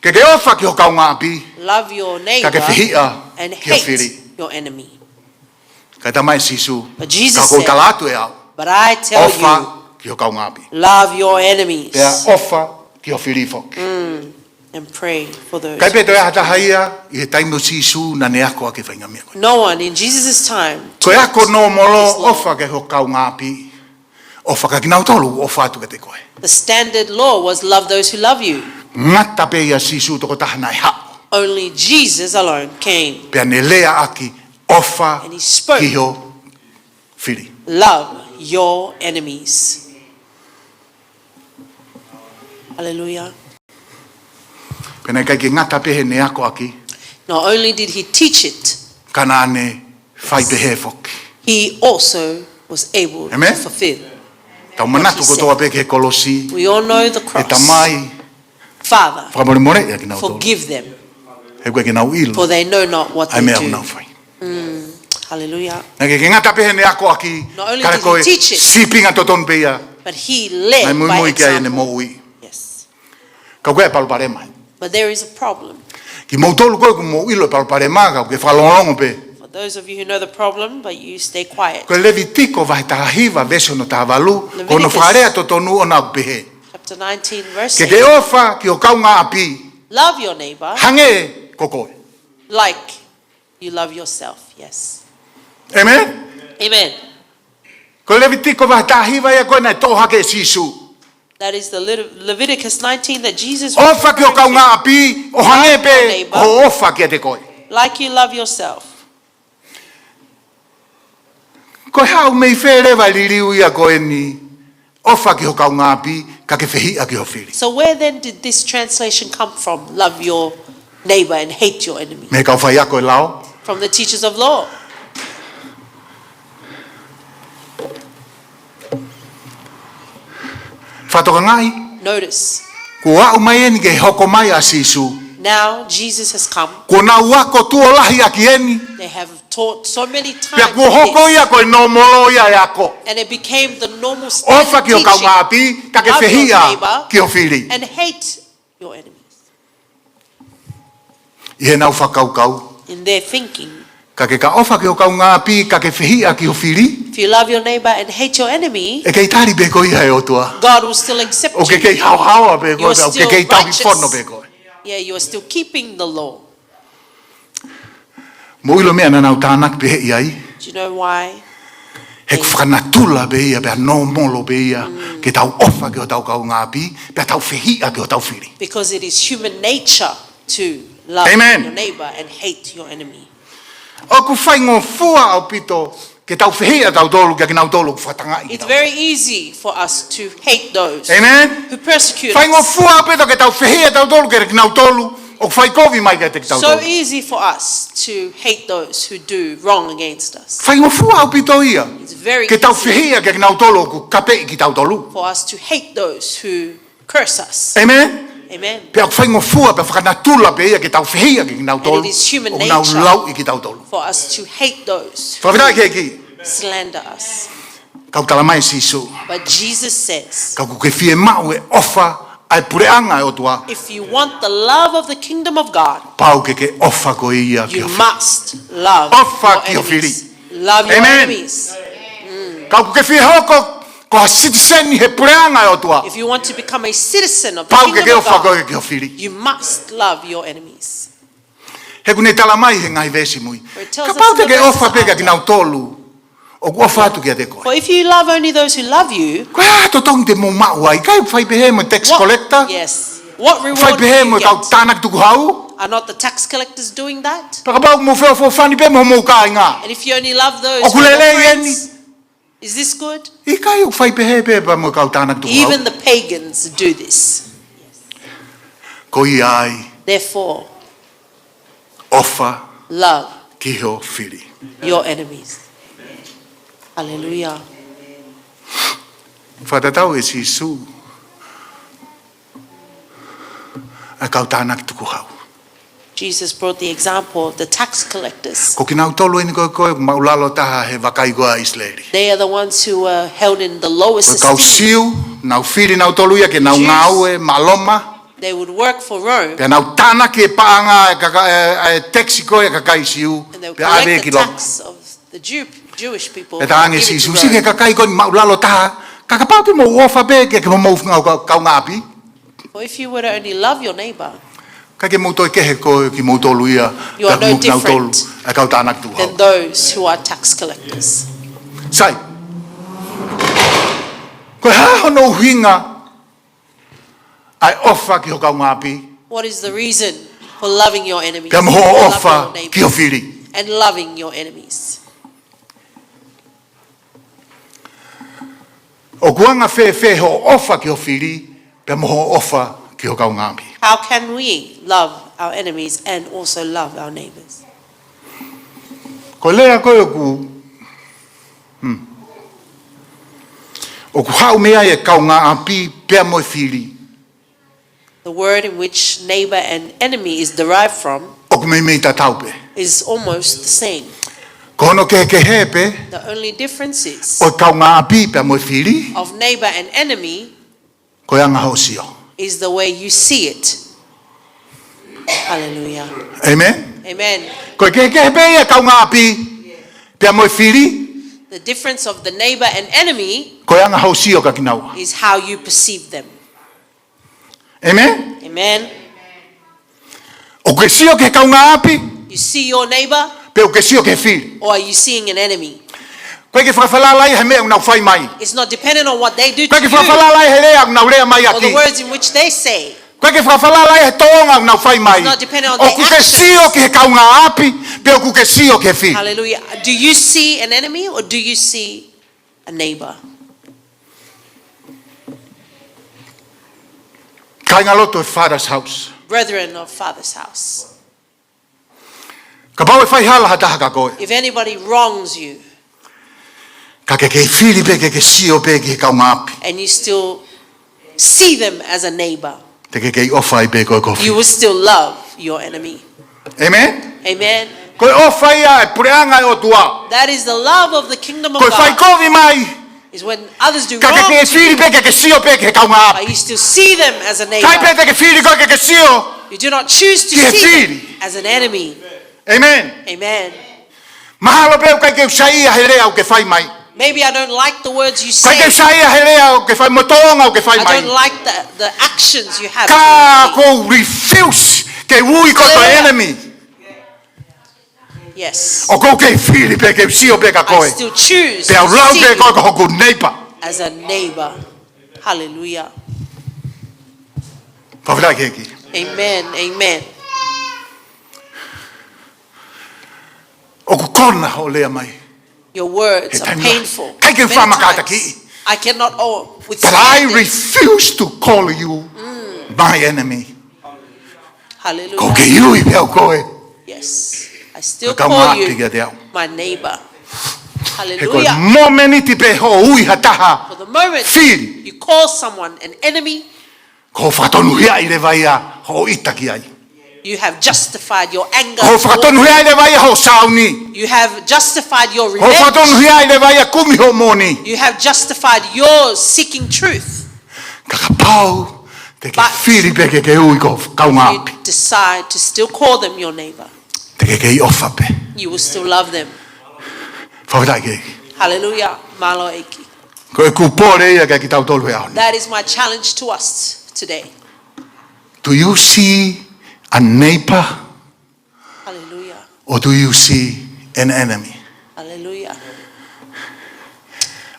Ke ke ʻofa ki ho kaungāʻapi. Love your neighbor Ka ke fehiʻa and ki ho hate fili. your enemy. Ka tala mai ʻe Sīsū, But Jesus Ka ʻoku ou said, tala atu ʻe au. "But I tell ʻOfa you, ki ho kaungāʻapi. love your enemies." Pea ʻofa ki ho fili foki. Mm. And pray for those Kai pē toe ha taha ia, ʻi he taimi ʻo Sīsū naʻa ne ako ʻaki e faʻahinga meʻa ko ē. No one in Jesus' time Ko e ako taught nōmolo this law. ʻOfa ki ho kaungāʻapi. ʻOfa kia kinautolu ʻoku ʻofa atu kiate koe. The standard law was love those who love you. Ngata pē ʻia Sīsū tokotaha naʻe haʻu. Only Jesus alone came. Pea ne lea ʻaki ʻofa And he spoke, ki ho fili. "Love your enemies." Hallelujah. Pea naʻe ʻikai ke ngata pē heʻene ako ʻaki. Not only did he teach it, Ka naʻa ne fai pehē foki. he also was able Amen. to fulfill. Tau manatu What he kotoa said. pē ki he kolosi. We all know the cross. ʻE Tamai, Father, fakamolemoleʻi ʻa kinautolu. forgive them, He ʻoku ʻikai ke nau ʻilo for they know not what ʻa e they meʻa ʻoku do. nau fai. Mm, hallelujah. Naʻe ʻikai ke ngata pē heʻene ako ʻaki, Not only ka did he ko e teach it, sīpinga totonu pē ia. but he led Naʻe by muimui ki ai ʻene example. moʻui. Yes. Ka ʻoku ʻi ai e palopalema. But there is a problem. Kimoutolu ko ē ʻoku mou ʻilo e palopalema, ka ʻoku ke fakalongolongo pē. For those of you who know the problem, but you stay quiet. Ko e Levitiko vahe taha hiva veesi hono taha valu, Leviticus ko hono fakalea totonu ʻoku pehē. chapter nineteen, verse Ke ke eight. ʻofa ki ho kaungāʻapi. Love your neighbor Hangē ko koe. like you love yourself. Yes. Amen? Amen. Ko e Levitiko vahe taha hiva ia ko ē naʻe toʻo hake ʻe Sīsū. That is the Levit-, Leviticus nineteen that Jesus ʻOfa ki ho referred to. kaungāʻapi, ʻo hangē Love your pē neighbor ko hoʻo ʻofa kiate koe. like you love yourself. Ko e haʻu mei fē leva e liliu ia ko eni, ʻofa ki ho kaungāʻapi, ka ke fehiʻa ki ho fili. So where then did this translation come from? Love your neighbor and hate your enemy. Mei he kau faiako ʻo e lao. From the teachers of law. Fakatokangaʻi. Notice. Kuo aʻu mai eni ke hoko mai ʻa Sīsū. Now Jesus has come. Kuo nau ako tuʻo lahi ʻaki eni. They have taught so many times. Pea kuo hoko ia ko e nōmolo ia e ako. And it became the normal standard teaching. ʻOfa ki ho kaungāʻapi, ka ke fehiʻa ki ho fili. Love your neighbor and hate your enemies. ʻI heʻenau fakakaukau. In their thinking. Ka ke ka ʻofa ki ho kaungāʻapi, ka ke fehiʻa ki ho fili. If you love your neighbor and hate your enemy, ʻE kei tali pē koe ia ʻe he ʻOtua. God will still accept you. ʻOku ke kei haohaoa pē koe, ʻoku ke kei tauhi fono pē koe. You are still righteous. Yeah, you are still keeping the law. Mou ʻilo e meʻa naʻa nau tānaki pehē ai? Do you know why? He ʻoku fakanatula pē ia, pea nōmolo pē ia, ke tau ʻofa ki hotau kaungāʻapi, pea tau fehiʻa ki hotau fili. Because it is human nature to love your neighbor and hate your enemy. Amen. ʻOku faingofua ʻaupito ke tau fehiʻa tautolu kia kinautolu ʻoku fakatangaʻi kitautolu. It's very easy for us to hate those who persecute us. Amen. Faingofua ʻaupito ke tau fehiʻa tautolu kia kinautolu ʻoku fai kovi mai kiate kitautolu. So easy for us to hate those who do wrong against us. Faingofua ʻaupito ia. It's very easy. Ke tau fehiʻa kia kinautolu ʻoku kapeʻi kitautolu. For us to hate those who curse us. Amen. Amen. Pea ʻoku faingofua, pea fakanatula pē ia ke tau fehiʻa kia kinautolu ʻoku nau lauʻi kitautolu. And it is human nature for us to hate those who slander us. Fakafetaʻi ki he ʻEiki. Ka ʻoku talamai ʻe Sīsū. But Jesus says, Ka ʻoku ke fiemaʻu e ʻofa ʻa e puleʻanga ʻo e ʻOtua, if you want the love of the kingdom of God, pau ke ke ʻofa koe ia ki ho fili. You must love your enemies. ʻOfa ki ho fili. Love your enemies. Amen. Ka ʻoku ke fie hoko ko ha sitiseni he puleʻanga ʻo e ʻOtua, if you want to become a citizen of the kingdom of God, pau ke ke ʻofa koe ki ho fili. You must love your enemies. He ʻoku ne talamai he ngaahi veesi mui. For it tells us in the verses after. Kapau te ke ʻofa pē kia kinautolu ʻoku ʻofa atu kiate koe. For if you love only those who love you, Ko e hā e totongi te mou maʻu ai? ʻIkai ʻoku fai pehē mo e tax collector? What, yes. What reward do you get? Fai pehē mo e kau tānaki tukuhau? Are not the tax collectors doing that? Pea kapau ʻoku mou feʻofoʻofani pē mo homou kāinga, And if you only love those who are your friends, ʻoku lelei eni? Is this good? ʻIkai, ʻoku fai pehē pē pea mo e kau tānaki tukuhau. Even the pagans do this. Ko ia ai, Therefore, ʻofa, love, ki ho fili, your enemies. Hallelujah. Fakatatau ʻe Sīsū ʻa e kau tānaki tukuhau. Jesus brought the example of the tax collectors. Ko kinautolu eni ko ē ʻoku māʻulalo taha he vakai ko ē ʻa ʻIsileli. They are the ones who were held in the lowest esteem. Ko e kau Siu, nau fili nautolu ia ke nau ngāue maʻa Loma. The Jews, they would work for Rome. Pea nau tānaki e paʻanga e kaka-, e, e tax ko ē ʻa e kakai Siu, pea ʻave ki Loma. And they would collect the tax of the Jew-, Jewish people and give it to Rome. Pea talaange ʻe Sīsū, siʻi ki he kakai ko eni māʻulalo taha, ka kapau te mou ʻofa pē ki homou kau, kaungāʻapi. For if you were to only love your neighbor, ʻIkai ke mou toe kehe koe kimoutolu ia, You are no different than those who are tax collectors. Pea mo kinautolu ʻa e kau tānaki tukuhau. Sai. Ko e hā hono ʻuhinga ʻa e ʻofa ki ho kaungāʻapi? What is the reason for loving your enemies? Pea mo hoʻo ʻofa ki ho fili. And loving your neighbors. And loving your enemies. ʻOku anga fēfē hoʻo ʻofa ki ho fili, pea mo hoʻo ʻofa ki ho kaungāʻapi? How can we love our enemies and also love our neighbors? Ko e lea ko ē ʻoku, hmm. ʻOku haʻu mei ai e kaungāʻapi pea mo e fili. The word in which neighbor and enemy is derived from ʻOku meimei tatau pē. Is almost the same. Ko hono kehekehe pē, The only difference is ʻo e kaungāʻapi pea mo e fili, of neighbor and enemy ko e anga hoʻo sio. Is the way you see it. Hallelujah. Amen? Amen. Ko e kehekehe pē ia e kaungāʻapi pea mo e fili. The difference of the neighbor and enemy Ko e anga hoʻo sio kia kinaua. Is how you perceive them. Amen? Amen. ʻOku ke sio ki he kaungāʻapi? You see your neighbor? Pe ʻoku ke sio ki he fili? Or are you seeing an enemy? ʻOku ʻikai ke fakafalala ia he meʻa ʻoku nau fai mai. It's not dependent on what they do to you. ʻOku ʻikai ke fakafalala ia he lea ʻoku nau lea mai ʻaki. Or the words in which they say. ʻOku ʻikai ke fakafalala ia he tōʻonga ʻoku nau fai mai. It's not dependent on their actions. ʻOku ke sio ki he kaungāʻapi, pe ʻoku ke sio ki he fili? Hallelujah. Do you see an enemy or do you see a neighbor? Kāingalotu ʻo e Father's house. Brethren of Father's house. Kapau ʻe fai hala ha taha kia koe, if anybody wrongs you, ka ke kei fili pē ke ke sio pē ki he kaungāʻapi, and you still see them as a neighbor, te ke kei ʻofa ai pē koe ko e fili. You will still love your enemy. Amen? Amen. Ko e ʻofa ia ʻa e puleʻanga ʻo e ʻOtua. That is the love of the kingdom of God. Ko e fai kovi mai, is when others do wrong to you, ka ke kei fili pē ke ke sio pē ki he kaungāʻapi, but you still see them as a neighbor. ʻIkai pē te ke fili koe ke ke sio ki he fili. You do not choose to see them as an enemy. Amen. Amen. Mahalo pē ʻoku ʻikai ke u saiʻia he lea ʻoku ke fai mai. Maybe I don't like the words you say. ʻIkai ke u saiʻia he lea ʻoku ke fai mo e tōʻonga ʻoku ke fai mai. I don't like the, the actions you have towards me. Ka ʻoku ou refuse ke ui koe ko e enemy. Clear. Yes. ʻOku ou kei fili pē ke u sio pē kia koe. I still choose to see you as a neighbor. Pea u lau pē koe ko hoku neighbor. Hallelujah. Fakafetaʻi ki he ʻEiki. Amen. Amen. ʻOku kona hoʻo lea mai. Your words are painful. He taimi lahi. ʻIkai ke u faʻa makātakiʻi. Many times, I cannot, oh, withstand it. But I refuse to call you my enemy. Hallelujah. ʻOku ou kei ui pē au koe. Yes. I still call you my neighbor. Ko e kaungāʻapi kiate au. Hallelujah. He ko e momeniti pē hoʻo ui ha taha fili, for the moment you call someone an enemy, ko hoʻo fakatonuhiaʻi leva ia hoʻo ʻita ki ai. You have justified your anger towards them. Ko hoʻo fakatonuhiaʻi leva ia hoʻo sāuni. You have justified your revenge. Ko hoʻo fakatonuhiaʻi leva ia kumi hoʻo moʻoni. You have justified your seeking truth. Ka kapau te ke fili pē ke ke ui ko e kaungāʻapi, but if you decide to still call them your neighbor, te ke kei ʻofa pē. You will still love them. Fakafetaʻi ki he ʻEiki. Hallelujah. Mālō ʻEiki. Ko ʻeku pole ia kiate kitautolu he ʻaho ni. That is my challenge to us today. Do you see a neighbor? Hallelujah. Or do you see an enemy? Hallelujah.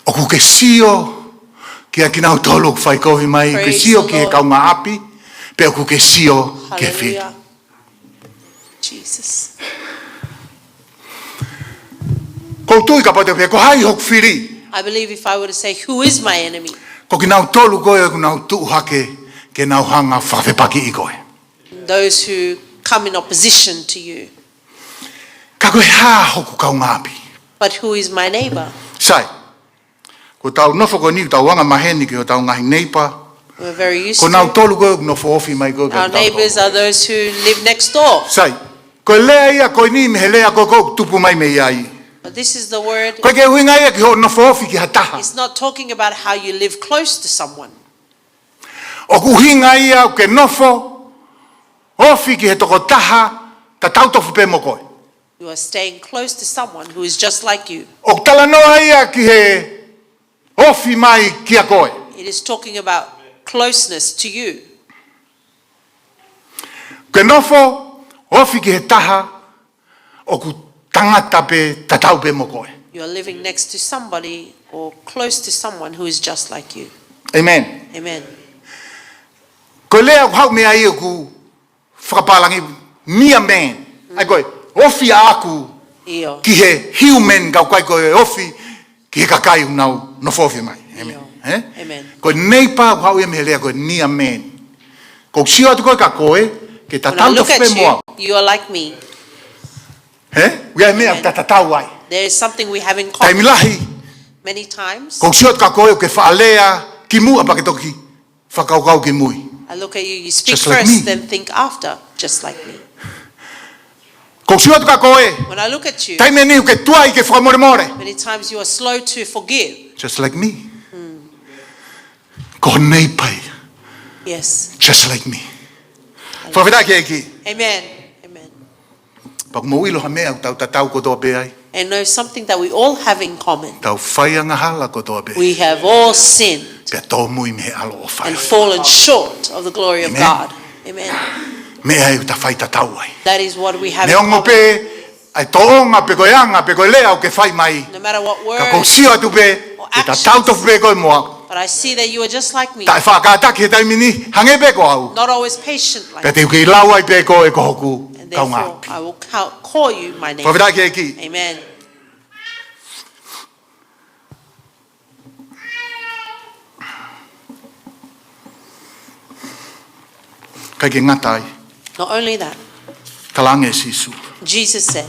ʻOku ke sio kiate kinautolu ʻoku fai kovi mai, ʻoku ke sio ki he kaungāʻapi, pe ʻoku ke sio ki he fili? Praise the Lord. Hallelujah. Jesus. ʻOku ou tui kapau te u pehē ko hai hoku fili, I believe if I were to say, "Who is my enemy?" ko kinautolu ko ē ʻoku nau tuʻu hake ke nau hanga ʻo fakafepakiʻi koe. Those who come in opposition to you. Ka ko e hā hoku kaungāʻapi? But who is my neighbor? Sai. Ko ʻetau nofo ko eni, ʻoku tau anga maheni ki hotau ngaahi neighbor. We're very used to, ko kinautolu ko ē ʻoku nofo ofi mai ko ē kiate kitautolu. Our neighbors are those who live next door. Sai. Ko e lea ia ko eni mei he lea ko ē ʻoku tupu mai mei ai. But this is the word. ʻOku ʻikai ke ʻuhinga ia ki hoʻo nofo ofi ki ha taha. It's not talking about how you live close to someone. ʻOku ʻuhinga ia ʻoku ke nofo ofi ki he tokotaha tatau tofu pē mo koe. You are staying close to someone who is just like you. ʻOku talanoa ia ki he ofi mai kiate koe. It is talking about closeness to you. Ke nofo ofi ki he taha ʻoku tangata pē tatau pē mo koe. You are living next to somebody or close to someone who is just like you. Amen. Amen. Ko e lea ʻoku haʻu mei ai ʻoku fakapālangi, near man. ʻA ia ko e ofi ʻaʻaku, ʻio, ki he human, ka ʻoku ʻikai ko e ofi ki he kakai ʻoku nau nofo ofi mai. Amen. ʻIo. Eh? Amen. Ko e neighbor ʻoku haʻu ia mei he lea ko e near man. ʻOku ou sio atu ko ē kiate koe, ke tatau tofu pē mo au. When I look at you, you are like me. Eh? ʻOku ʻi ai e meʻa ʻoku ta tatau ai. Amen. There is something we have in common. Taimi lahi, many times, ʻoku ou sio atu kiate koe ʻoku ke faʻa lea kimuʻa pea ke toki fakakaukau kimui. I look at you, you speak first, just like me, then think after, just like me. ʻOku ou sio atu kiate koe, when I look at you, taimi ʻe niʻihi ʻoku ke tuai ke fakamolemole, many times you are slow to forgive. Just like me. Mm. Ko e neighbor ia. Yes. Just like me. Hallelujah. Fakafetaʻi ki he ʻEiki. Amen. Amen. Pea ʻoku mou ʻilo ha meʻa ʻoku tau tatau kotoa pē ai. And know something that we all have in common. Tau fai angahala kotoa pē. We have all sinned. Pea tōmui mei he ʻaloʻofa ʻo e ʻOtua. And fallen short of the glory of God. Amen. Amen. Meʻa ia ʻoku ta fai tatau ai. That is what we have in common. Neongo pē ʻa e tōʻonga pe ko e anga pe ko e lea ʻoku ke fai mai. No matter what word or action. Ka ʻoku ou sio atu pē, ʻoku ke tatau tofu pē koe mo au. But I see that you are just like me. Taʻe faʻa kātaki he taimi ni, hangē pē ko au. Not always patient like me. Pea te u kei lau ai pē koe ko hoku kaungāʻapi. And therefore, I will call, call you my neighbor. Fakafetaʻi ki he ʻEiki. Amen. ʻIkai ke ngata ai. Not only that. Talaange ʻe Sīsū. Jesus said,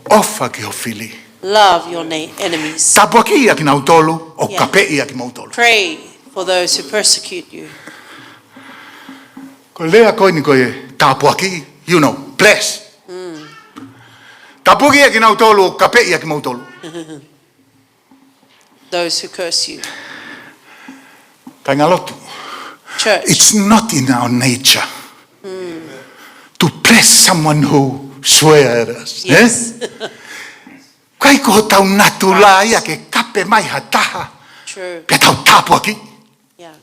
ʻOfa ki ho fili. Love your na- enemies. Tāpuakiʻi ʻa kinautolu ʻoku Yeah. kapeʻi ʻa kimoutolu. Pray for those who persecute you. Ko e lea ko eni ko e tāpuakiʻi, you know, bless. Tāpuakiʻi ʻa kinautolu ʻoku kapeʻi ʻa kimoutolu. Those who curse you. Kāinga lotu. Church. It's not in our nature to bless someone who swear at us. Yes. Eh? ʻIkai ko hotau natula ia ke kape mai ha taha. True. Pea tau tāpuakiʻi. Yeah.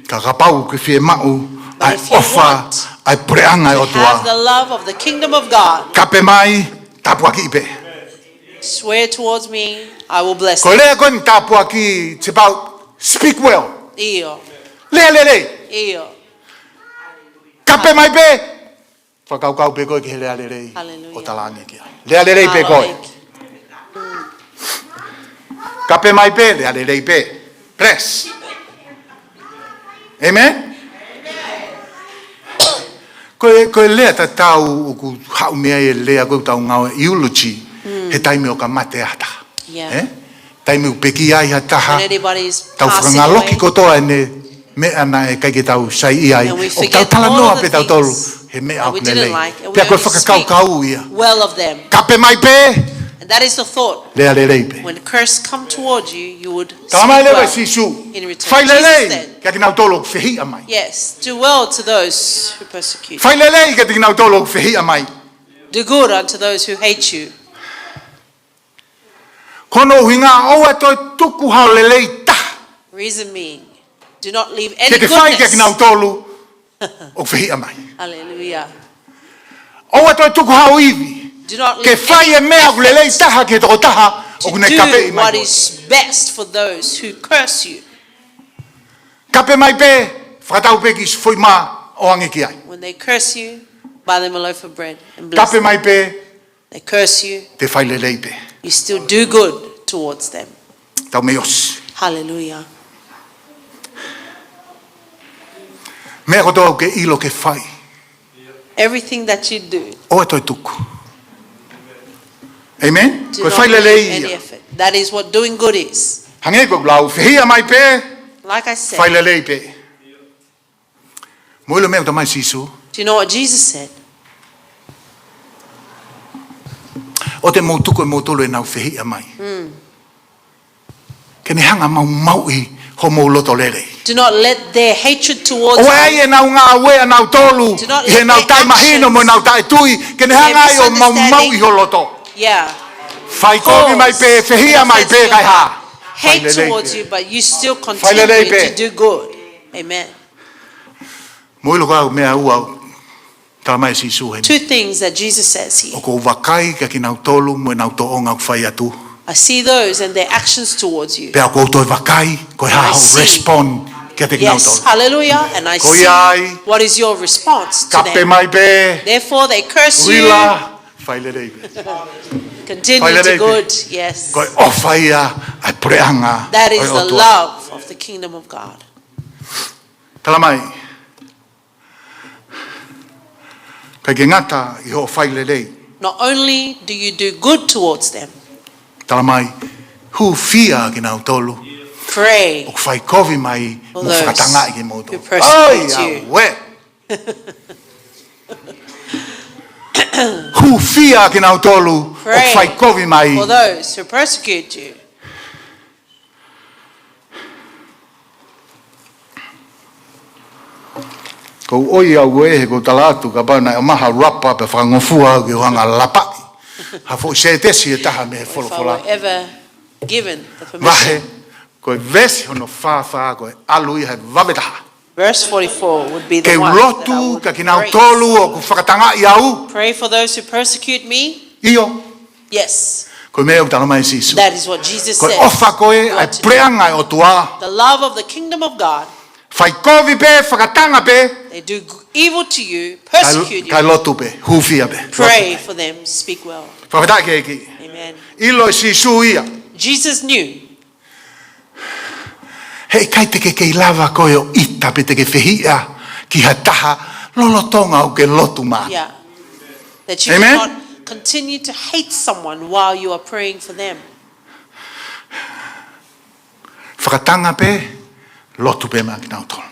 Ka kapau ʻoku ke fiemaʻu ʻa e But if you ʻofa, want ʻa e puleʻanga ʻo e Have ʻOtua. The love of the kingdom of God. Kape mai, tāpuakiʻi pē. Swear towards me, I will bless Ko e them. lea ko eni tāpuakiʻi, it's about speak well. ʻIo, Lea lelei. ʻio. Kape mai pē. Fakakaukau pē koe ki he lea lelei. Hallelujah. ʻOku talaange ki ai. Lea lelei pē koe. Kape mai pē, lea lelei pē. Bless. Amen? Ko e, ko e lea tatau ʻoku haʻu mei ai e lea ko ʻetau ngāue eulogy. He taimi ʻoku mate ai ha taha. Yeah. Eh? Taimi ʻoku pekia ai ha taha. When anybody's Tau passing fakangaloki away, kotoa ʻene meʻa naʻe ʻikai ke tau saiʻia ai. And we ʻOku tau forget all talanoa of the pē tautolu things he meʻa that we ʻoku didn't lelei. Like, and we Pea ko e only speak fakakaukau ia. Well of them. Kape mai pē, And that is the thought. Lea lelei pē. When curse come toward you, you would speak Talamai leva ʻe well. Sīsū. In return, Fai Jesus lelei said, kia kinautolu ʻoku fehiʻa mai. Yes, do well to those who persecute. Fai lelei kia kinautolu ʻoku fehiʻa mai. Do good unto those who hate you. Ko hono ʻuhinga ʻoua toe tuku ha lelei taha. Reason being, do not leave any Ke ke fai kia goodness. Kinautolu ʻoku fehiʻa mai. Hallelujah. ʻOua toe tuku ha ivi. Do not Ke leave fai e meʻa ʻoku lelei taha ki he tokotaha ʻoku ne kapeʻi to do mai. What is best for those who curse you. Kape mai pē, fakatau pē ki siʻi foʻi mā ʻoange ki ai. When they curse you, buy them a loaf of bread and bless Kape them. Mai pē, They curse you, te fai lelei pē. You still do good towards them. Tau mei ʻosi. Hallelujah. Meʻa kotoa ʻoku ke ʻilo ke fai. Everything that you do, ʻOua toe tuku. Amen? Do Ko e not fai make lelei any ia. Effort. That is what doing good is. Hangē ko e lau, fehiʻa mai pē, Like I said, fai lelei pē. Mou ʻilo e meʻa ʻoku talamai ʻe Sīsū. Do you know what Jesus said? ʻOua te mou tuku ʻe moutolu ʻenau fehiʻa mai. Mm. Ke ne hanga ʻo maumauʻi homou loto lelei. Do not let their hatred towards ʻOua you. ʻe ʻenau ngāue ʻanautolu, Do not ʻi heʻenau let their taʻemahino mo actions, ʻenau taʻetui, ke ne hanga ai ʻo maumauʻi ho loto. Yeah. Fai kovi mai pē, fehiʻa mai pē, kae hā. Fai Hate lelei towards pē. You, but you still Fai lelei continue pē. To do good. Amen. Mou ʻilo ko e meʻa ua ʻoku talamai ʻe Sīsū heni. Two things that Jesus says here. ʻOku ou vakai kia kinautolu mo ʻenau tōʻonga ʻoku fai atu. I see those and their actions towards you. Pea ʻoku ou toe vakai, ko e hā I hoʻo see. Respond kiate Yes, kinautolu. Hallelujah, and I Ko see ia ai, what is your response to kape them. Mai pē, Therefore they curse you. Uila, fai lelei pē. Continue Fai to lelei pē. Good, yes. Ko e ʻofa ia ʻa e puleʻanga. That is ʻO e the ʻOtua. Love of the kingdom of God. Talamai. ʻIkai ke ngata ʻi hoʻo fai lelei. Not only do you do good towards them, Talamai, hūfia kinautolu. Pray ʻOku fai kovi mai, for mo those fakatangaʻi kimoutolu. Who persecute you. Ai, auē. Hūfia kinautolu, ʻoku fai kovi mai. For those who persecute you. Ko au ʻoiauē he ko u tala atu kapau naʻe ʻomai ha rapa pea fakangofua au ke u hanga ʻo lapaʻi ha foʻi sētesi ʻe taha mei he folofola. Given the Vahe, permission. Ko e veesi hono fāfā ko e ʻalu ia he vave taha. Verse forty-four would be the Ke u one that I lotu would kia kinautolu ʻoku fakatangaʻi au. Pray for those who persecute me. ʻIo. Yes. Ko e meʻa ʻoku talamai ʻe Sīsū. That is what Jesus Ko e said. ʻofa ko ē ʻa e puleʻanga ʻo e ʻOtua. The love of the kingdom of God. Fai kovi pē, fakatanga pē. They do evil to you, Kae, persecute you. Kae lotu pē, hūfia pē. Pray for them, speak well. Fakafetaʻi ki he ʻEiki. Amen. ʻIlo ʻe Sīsū ia. Jesus knew. Heʻikai te ke kei lava koe ʻo ʻita pe te ke fehiʻa ki ha taha lolotonga ʻoku ke lotu mai. Yeah. That you Amen. Cannot continue to hate someone while you are praying for them. Fakatanga pē, lotu pē maʻa kinautolu.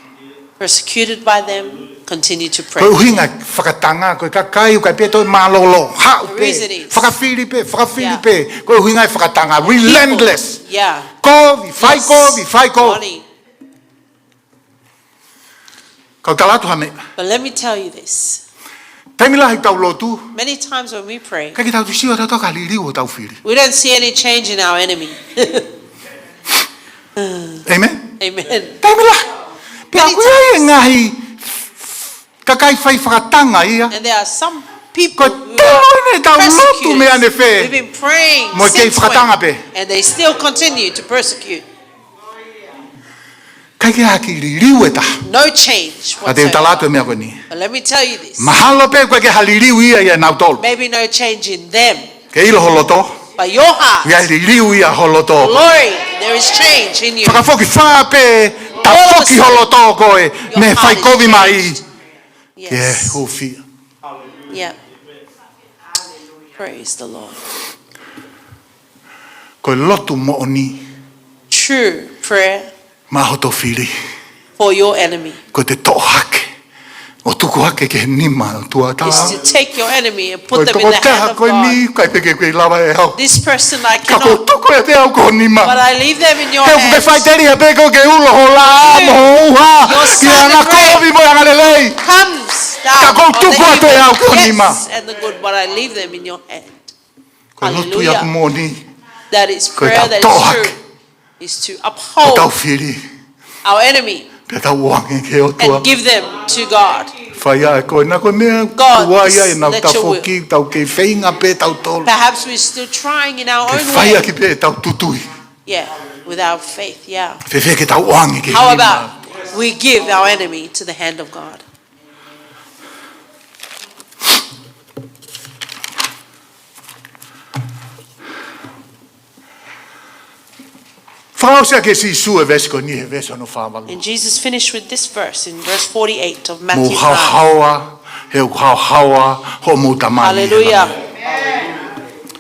Persecuted by them, continue to pray. Ko e ʻuhinga fakatanga, ko e kakai ʻoku ʻikai pē toe mālōlō, haʻu pē, fakafili pē, fakafili pē. Ko e ʻuhinga e fakatanga, relentless. Yeah. Kovi, fai kovi, fai kovi. Kau tala atu ha meʻa. But let me tell you this. Taimi lahi tau lotu. Many times when we pray, ʻikai ke tau sio ʻe tautolu ki ha liliu ʻo hotau fili. We don't see any change in our enemy. Amen. Amen. Taimi lahi. Pea ko e ngaahi kakai fai fakatanga ia. And there are some people who are persecuted. Ko e tau lotu meʻa ne fē. We've been praying since when, mo e kei fakatanga pē. And they still continue to persecute. ʻIkai ke ha kiʻi liliu ʻe taha. No change whatsoever. Ka te u tala atu e meʻa ko eni. But let me tell you this. Mahalo pē ʻoku ʻikai ke ha liliu ia ʻia nautolu. Maybe no change in them. Ke ʻilo ho loto. But your heart. ʻOku ʻi ai e liliu ʻia ho loto. Glory, there is change in you. Fakafokifā pē, tafoki ho loto ko e meʻa fai kovi mai. All of a sudden, your heart is changed. Yes. Ke hūfia. Yeah. Praise the Lord. Ko e lotu moʻoni. True prayer. Maʻa hoto fili. For your enemy. Ko e toʻo hake. ʻO tuku hake ki he nima ʻo e ʻOtua. Is to take your enemy and put them in the hand of God. Ko e tokotaha ko eni ʻikai pē ke u kei lava ʻe au. This person I cannot. Ka ʻoku ou tuku ʻiate au ki ho nima. But I leave them in your hands. He ʻoku ke faʻiteliha pē koe ke ulo ho laʻā mo ho ʻuha ʻi he anga kovi mo e anga lelei. Your son in red comes down on the evil. Ka ʻoku ou tuku atu ʻe au ki ho nima. Yes, and the good, but I leave them in your hand. Ko e lotu ia ʻoku moʻoni. Hallelujah. That is prayer that is true. Ko e toʻo hake. Is to uphold our enemy. Hotau fili. Pea tau ʻoange ki he ʻOtua. And give them to God. Fai ʻe koe, na ko e meʻa ʻoku tuai ai ʻenau tafoki, tau kei feinga pē tautolu. God, let your will. Perhaps we're still trying in our own way. Ke fai ʻaki pē ʻetau tutui. Yeah, without faith, yeah. Fēfē ke tau ʻoange ki he nima. How about we give our enemy to the hand of God? Fakaʻosi ʻaki ʻe Sīsū e veesi ko eni he veesi hono fāvalu. And Jesus finished with this verse in verse forty-eight of Matthew nine. Mou haohaoa, he ʻoku haohaoa hoʻomou Tamai ʻi he langi. Hallelujah.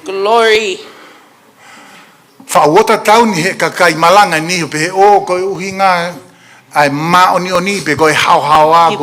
Glory. Faʻa uota tauni he kakai malanga ni ʻo pehē ʻoku ʻuhinga ʻa e māʻoniʻoni pe ko e haohaoa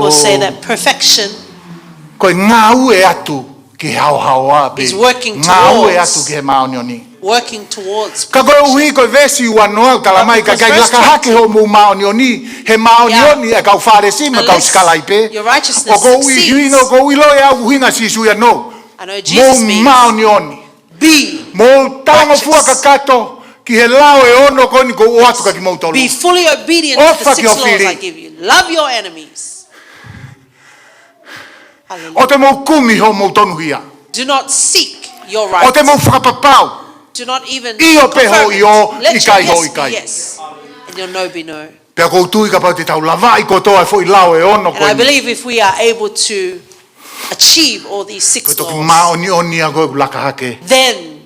ko e ngāue atu ki he haohaoa pe ngāue atu ki he māʻoniʻoni. People say that perfection is working towards, working towards perfection. Ka koeʻuhi ko e veesi uanoa ʻoku talamai ka ʻikai laka hake hoʻomou māʻoniʻoni he māʻoniʻoni ʻa e kau Fālesi mo e kau sikalaipe. But because verse two, yeah, unless your righteousness exceeds, ʻoku ou ʻi hino, ʻoku ou ʻiloʻi ʻa e ʻuhinga Sīsū ia no. I know Jesus means, mou māʻoniʻoni. Be righteous. Mou talangofua kakato ki he lao ʻe ono ko eni ʻoku ou ʻoatu kia kimoutolu. Be fully obedient to the six laws I give you. ʻOfa ki ho fili. Love your enemies. Hallelujah. ʻOua te mou kumi hoʻomou tonuhia. Do not seek your right. ʻOua te mou fakapapau. Do not even confirm it. ʻIo pē hoʻo ʻio, ʻikai hoʻo ʻikai. Let your yes be yes, and your no be no. Pea ʻoku ou tui kapau te tau lavaʻi kotoa e foʻi lao ʻe ono ko eni. And I believe if we are able to achieve all these six laws, ko e toki māʻoniʻoni ia ko ē ʻoku laka hake. Then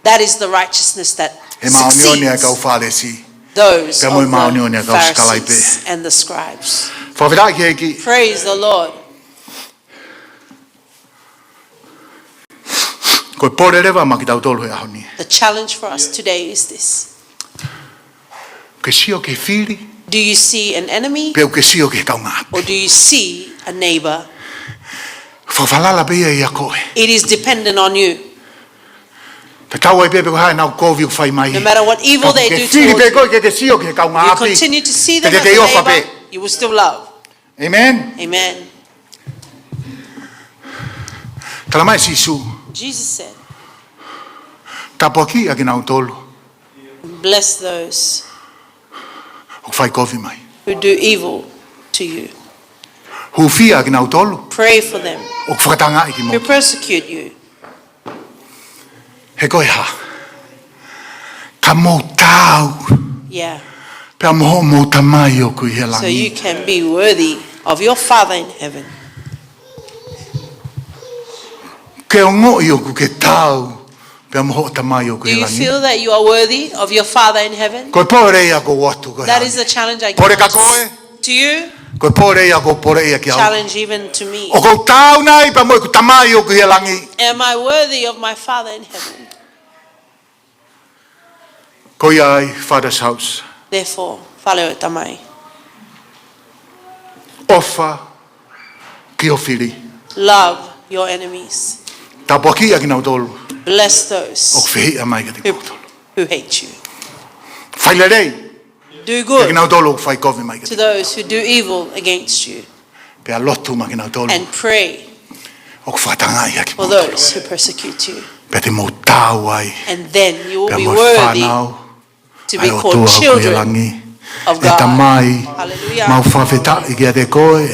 that is the righteousness that succeeds those of the Pharisees and the scribes. He māʻoniʻoni ʻa e kau Fālesi. Pea mo e māʻoniʻoni ʻa e kau sikalaipe. Fakafetaʻi ki he ʻEiki. Praise the Lord. Ko e pole leva maʻa kitautolu he ʻaho ni. The challenge for us today is this. ʻOku ke sio ki he fili? Do you see an enemy? Pe ʻoku ke sio ki he kaungāʻapi? Or do you see a neighbor? Fakafalala pē ia ʻia koe. It is dependent on you. Tatau ai pē pe ko e hā ʻenau kovi ʻoku fai mai. No matter what evil they do towards you, ka ʻoku ke fili pē koe ke ke sio ki he kaungāʻapi, you continue to see them as a neighbor, you will still love. Te ke kei ʻofa pē. Amen. Amen. Talamai ʻe Sīsū. Jesus said, Tāpuakiʻi ʻa kinautolu Bless those ʻoku fai kovi mai. Who do evil to you. Hūfia ʻa kinautolu Pray for them ʻoku fakatangaʻi who kimoutolu. Persecute you. He ko e hā? Ka mou taau. Yeah. Pea mo hoʻomou Tamai ʻoku ʻi he langi. So you can be worthy of your Father in heaven. Ke ongoʻi ʻoku ke taau pea mo hoʻo Tamai ʻoku ʻi he langi. Do you feel that you are worthy of your Father in heaven? Ko e pole ia ʻoku ou ʻoatu ko e hā? That is the challenge I give to you. Pole kia koe. Ko e pole ia ʻoku ou poleʻi ia kiate au. Challenge even to me. ʻOku ou taau nai pea mo ʻeku Tamai ʻoku ʻi he langi? Am I worthy of my Father in heaven? Ko ia ai, Father's house. Therefore, Fale ʻo e Tamai. ʻOfa ki ho fili. Love your enemies. Tāpuakiʻi ʻa kinautolu. Bless those ʻoku fehiʻa mai kiate who, kimoutolu. Who hate you. Fai lelei. Do good. Kiate kinautolu ʻoku fai kovi mai kiate. To those who do evil against you. Pea lotu maʻa kinautolu. And pray ʻoku fakatangaʻi ʻa kimoutolu. For those who persecute you. Pea te mou taau ai. And then you will be worthy. Pea mo e fānau to be called children of God. ʻA e ʻOtua ʻoku ʻi he langi. Hallelujah. ʻE Tamai, mau fakafetaʻi kiate koe.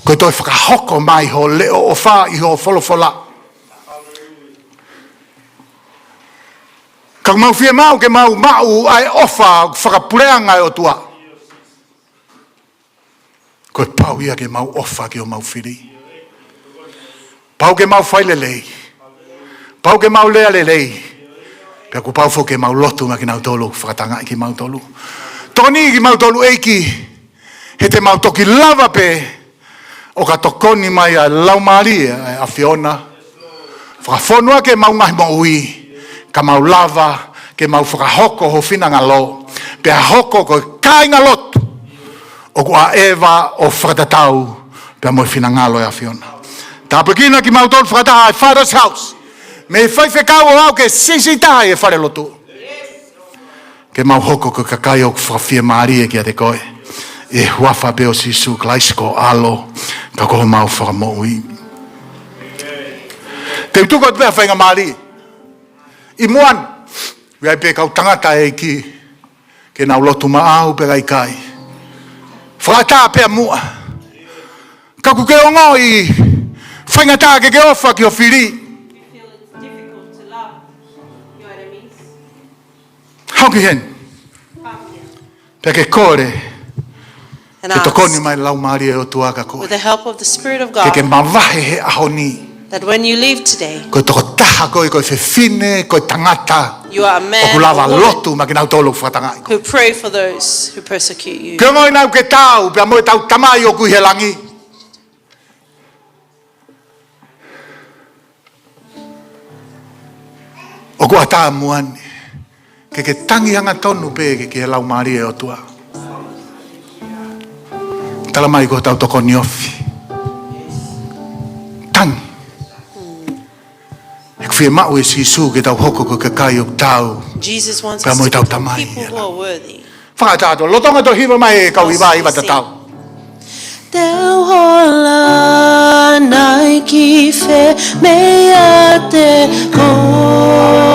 Ko e toe fakahoko mai hoʻo leʻo ʻofa ʻi hoʻo folofola. Ka ʻoku mau fiemaʻu ke mau maʻu ʻa e ʻofa fakapuleʻanga ʻa e ʻOtua. Ko e pau ia ke mau ʻofa ki homau fili. Pau ke mau fai lelei. Pau ke mau lea lelei. Pea kuo pau foki ke mau lotu maʻa kinautolu ʻoku fakatangaʻi kimautolu. Tokoniʻi kimautolu ʻEiki, he te mau toki lava pē ʻo ka tokoni mai ʻa e Laumālie ʻa e ʻAfiona, fakafonu ʻaki ʻemau ngaahi moʻui, ka mau lava ke mau fakahoko ho finangalo, pea hoko ko e kāingalotu ʻoku ʻaʻeva ʻo fakatatau pea mo e finangalo ʻo e ʻAfiona. Tāpuekina kimautolu fakataha ʻa e Father's House, mei he faifekau ʻo aʻu ki he siʻisiʻi taha ʻi he falelotu, ke mau hoko ko e kakai ʻoku fakafiemālie kiate koe, ʻi he huafa pē ʻo Sīsū Kalaisi ko ho ʻAlo, ka ko homau Fakamoʻui. Te u tuku atu pē ha faingamālie ʻi muʻa ni, ʻoku ʻi ai pē kau tangata, ʻEiki, ke nau lotu maʻau pe ʻikai. Fakaʻatā pē muʻa. Ka ʻoku ke ongoʻi faingataʻa ke ke ʻofa ki ho fili. You feel it's difficult to love your enemies. Haʻu ki heni. Come here. Pea ke kole, and ke ask, tokoni mai Laumālie ʻo e ʻOtua kiate koe, with the help of the Spirit of God, ke ke mavahe he ʻaho ni, that when you leave today, ko e tokotaha koe, ko e fefine, ko e tangata, you are a man or woman, ʻoku lava lotu maʻa kinautolu ʻoku fakatangaʻi koe, who pray for those who persecute you. Ke ongoʻi naʻa ke taau pea mo ʻetau Tamai ʻoku ʻi he langi. ʻOku ʻatā muʻa ni ke ke tangi hangatonu pē ki he Laumālie ʻo e ʻOtua. Tala mai ko hotau tokoni ofi. Tangi. He ʻoku fiemaʻu ʻe Sīsū ke tau hoko ko e kakai ʻoku taau, Jesus wants us to become people who are worthy. Pea mo ʻetau Tamai ʻi he langi. Fakaʻatā atu, lolotonga e hiva mai e kau hiva, hiva tatau. Te u hola nai ki fē meiate koe.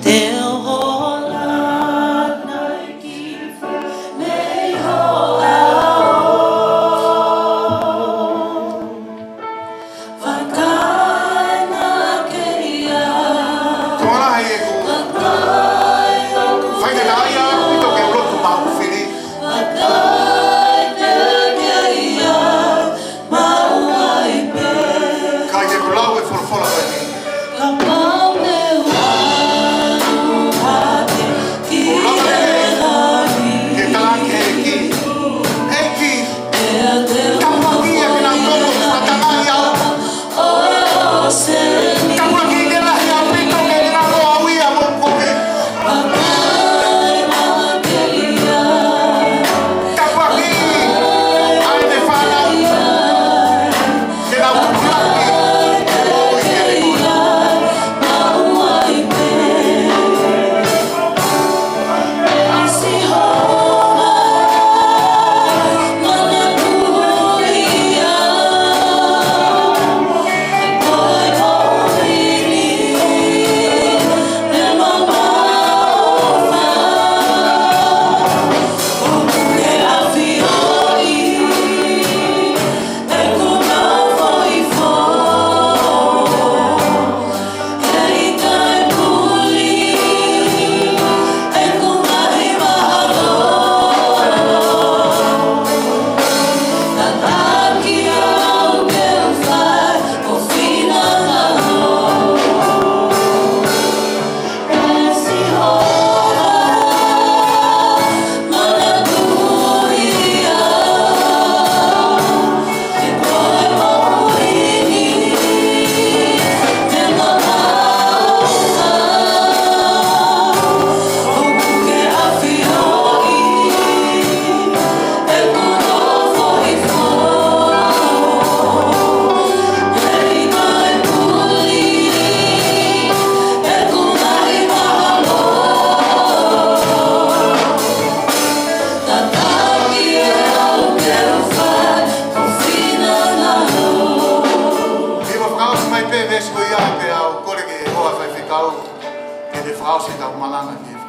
Te u hola nai ki fē mei ho ʻao. Vakai mai kiate au. Tokolahi ʻeku faingataʻaʻia ʻaupito ke u lotu maʻa hoku fili. Vakai mai kiate au, maʻu ai pē. Ka ʻi heʻeku lau e folofola ko eni, kapau te u ʻalu hake ki he langi, ke talaange ki he ʻEiki, ʻEiki, tāpuakiʻi ʻa kinautolu ʻoku fakatangaʻi au. Tāpuakiʻi ke lahi ʻaupito ke ngalo au ia mo koe. Tāpuakiʻi ʻa ʻene fānau ke nau tupulaki ʻo moʻui kiate koe. Pea u kole ki he hoa faifekau ke ne fakaʻosi ʻetau malanga ki he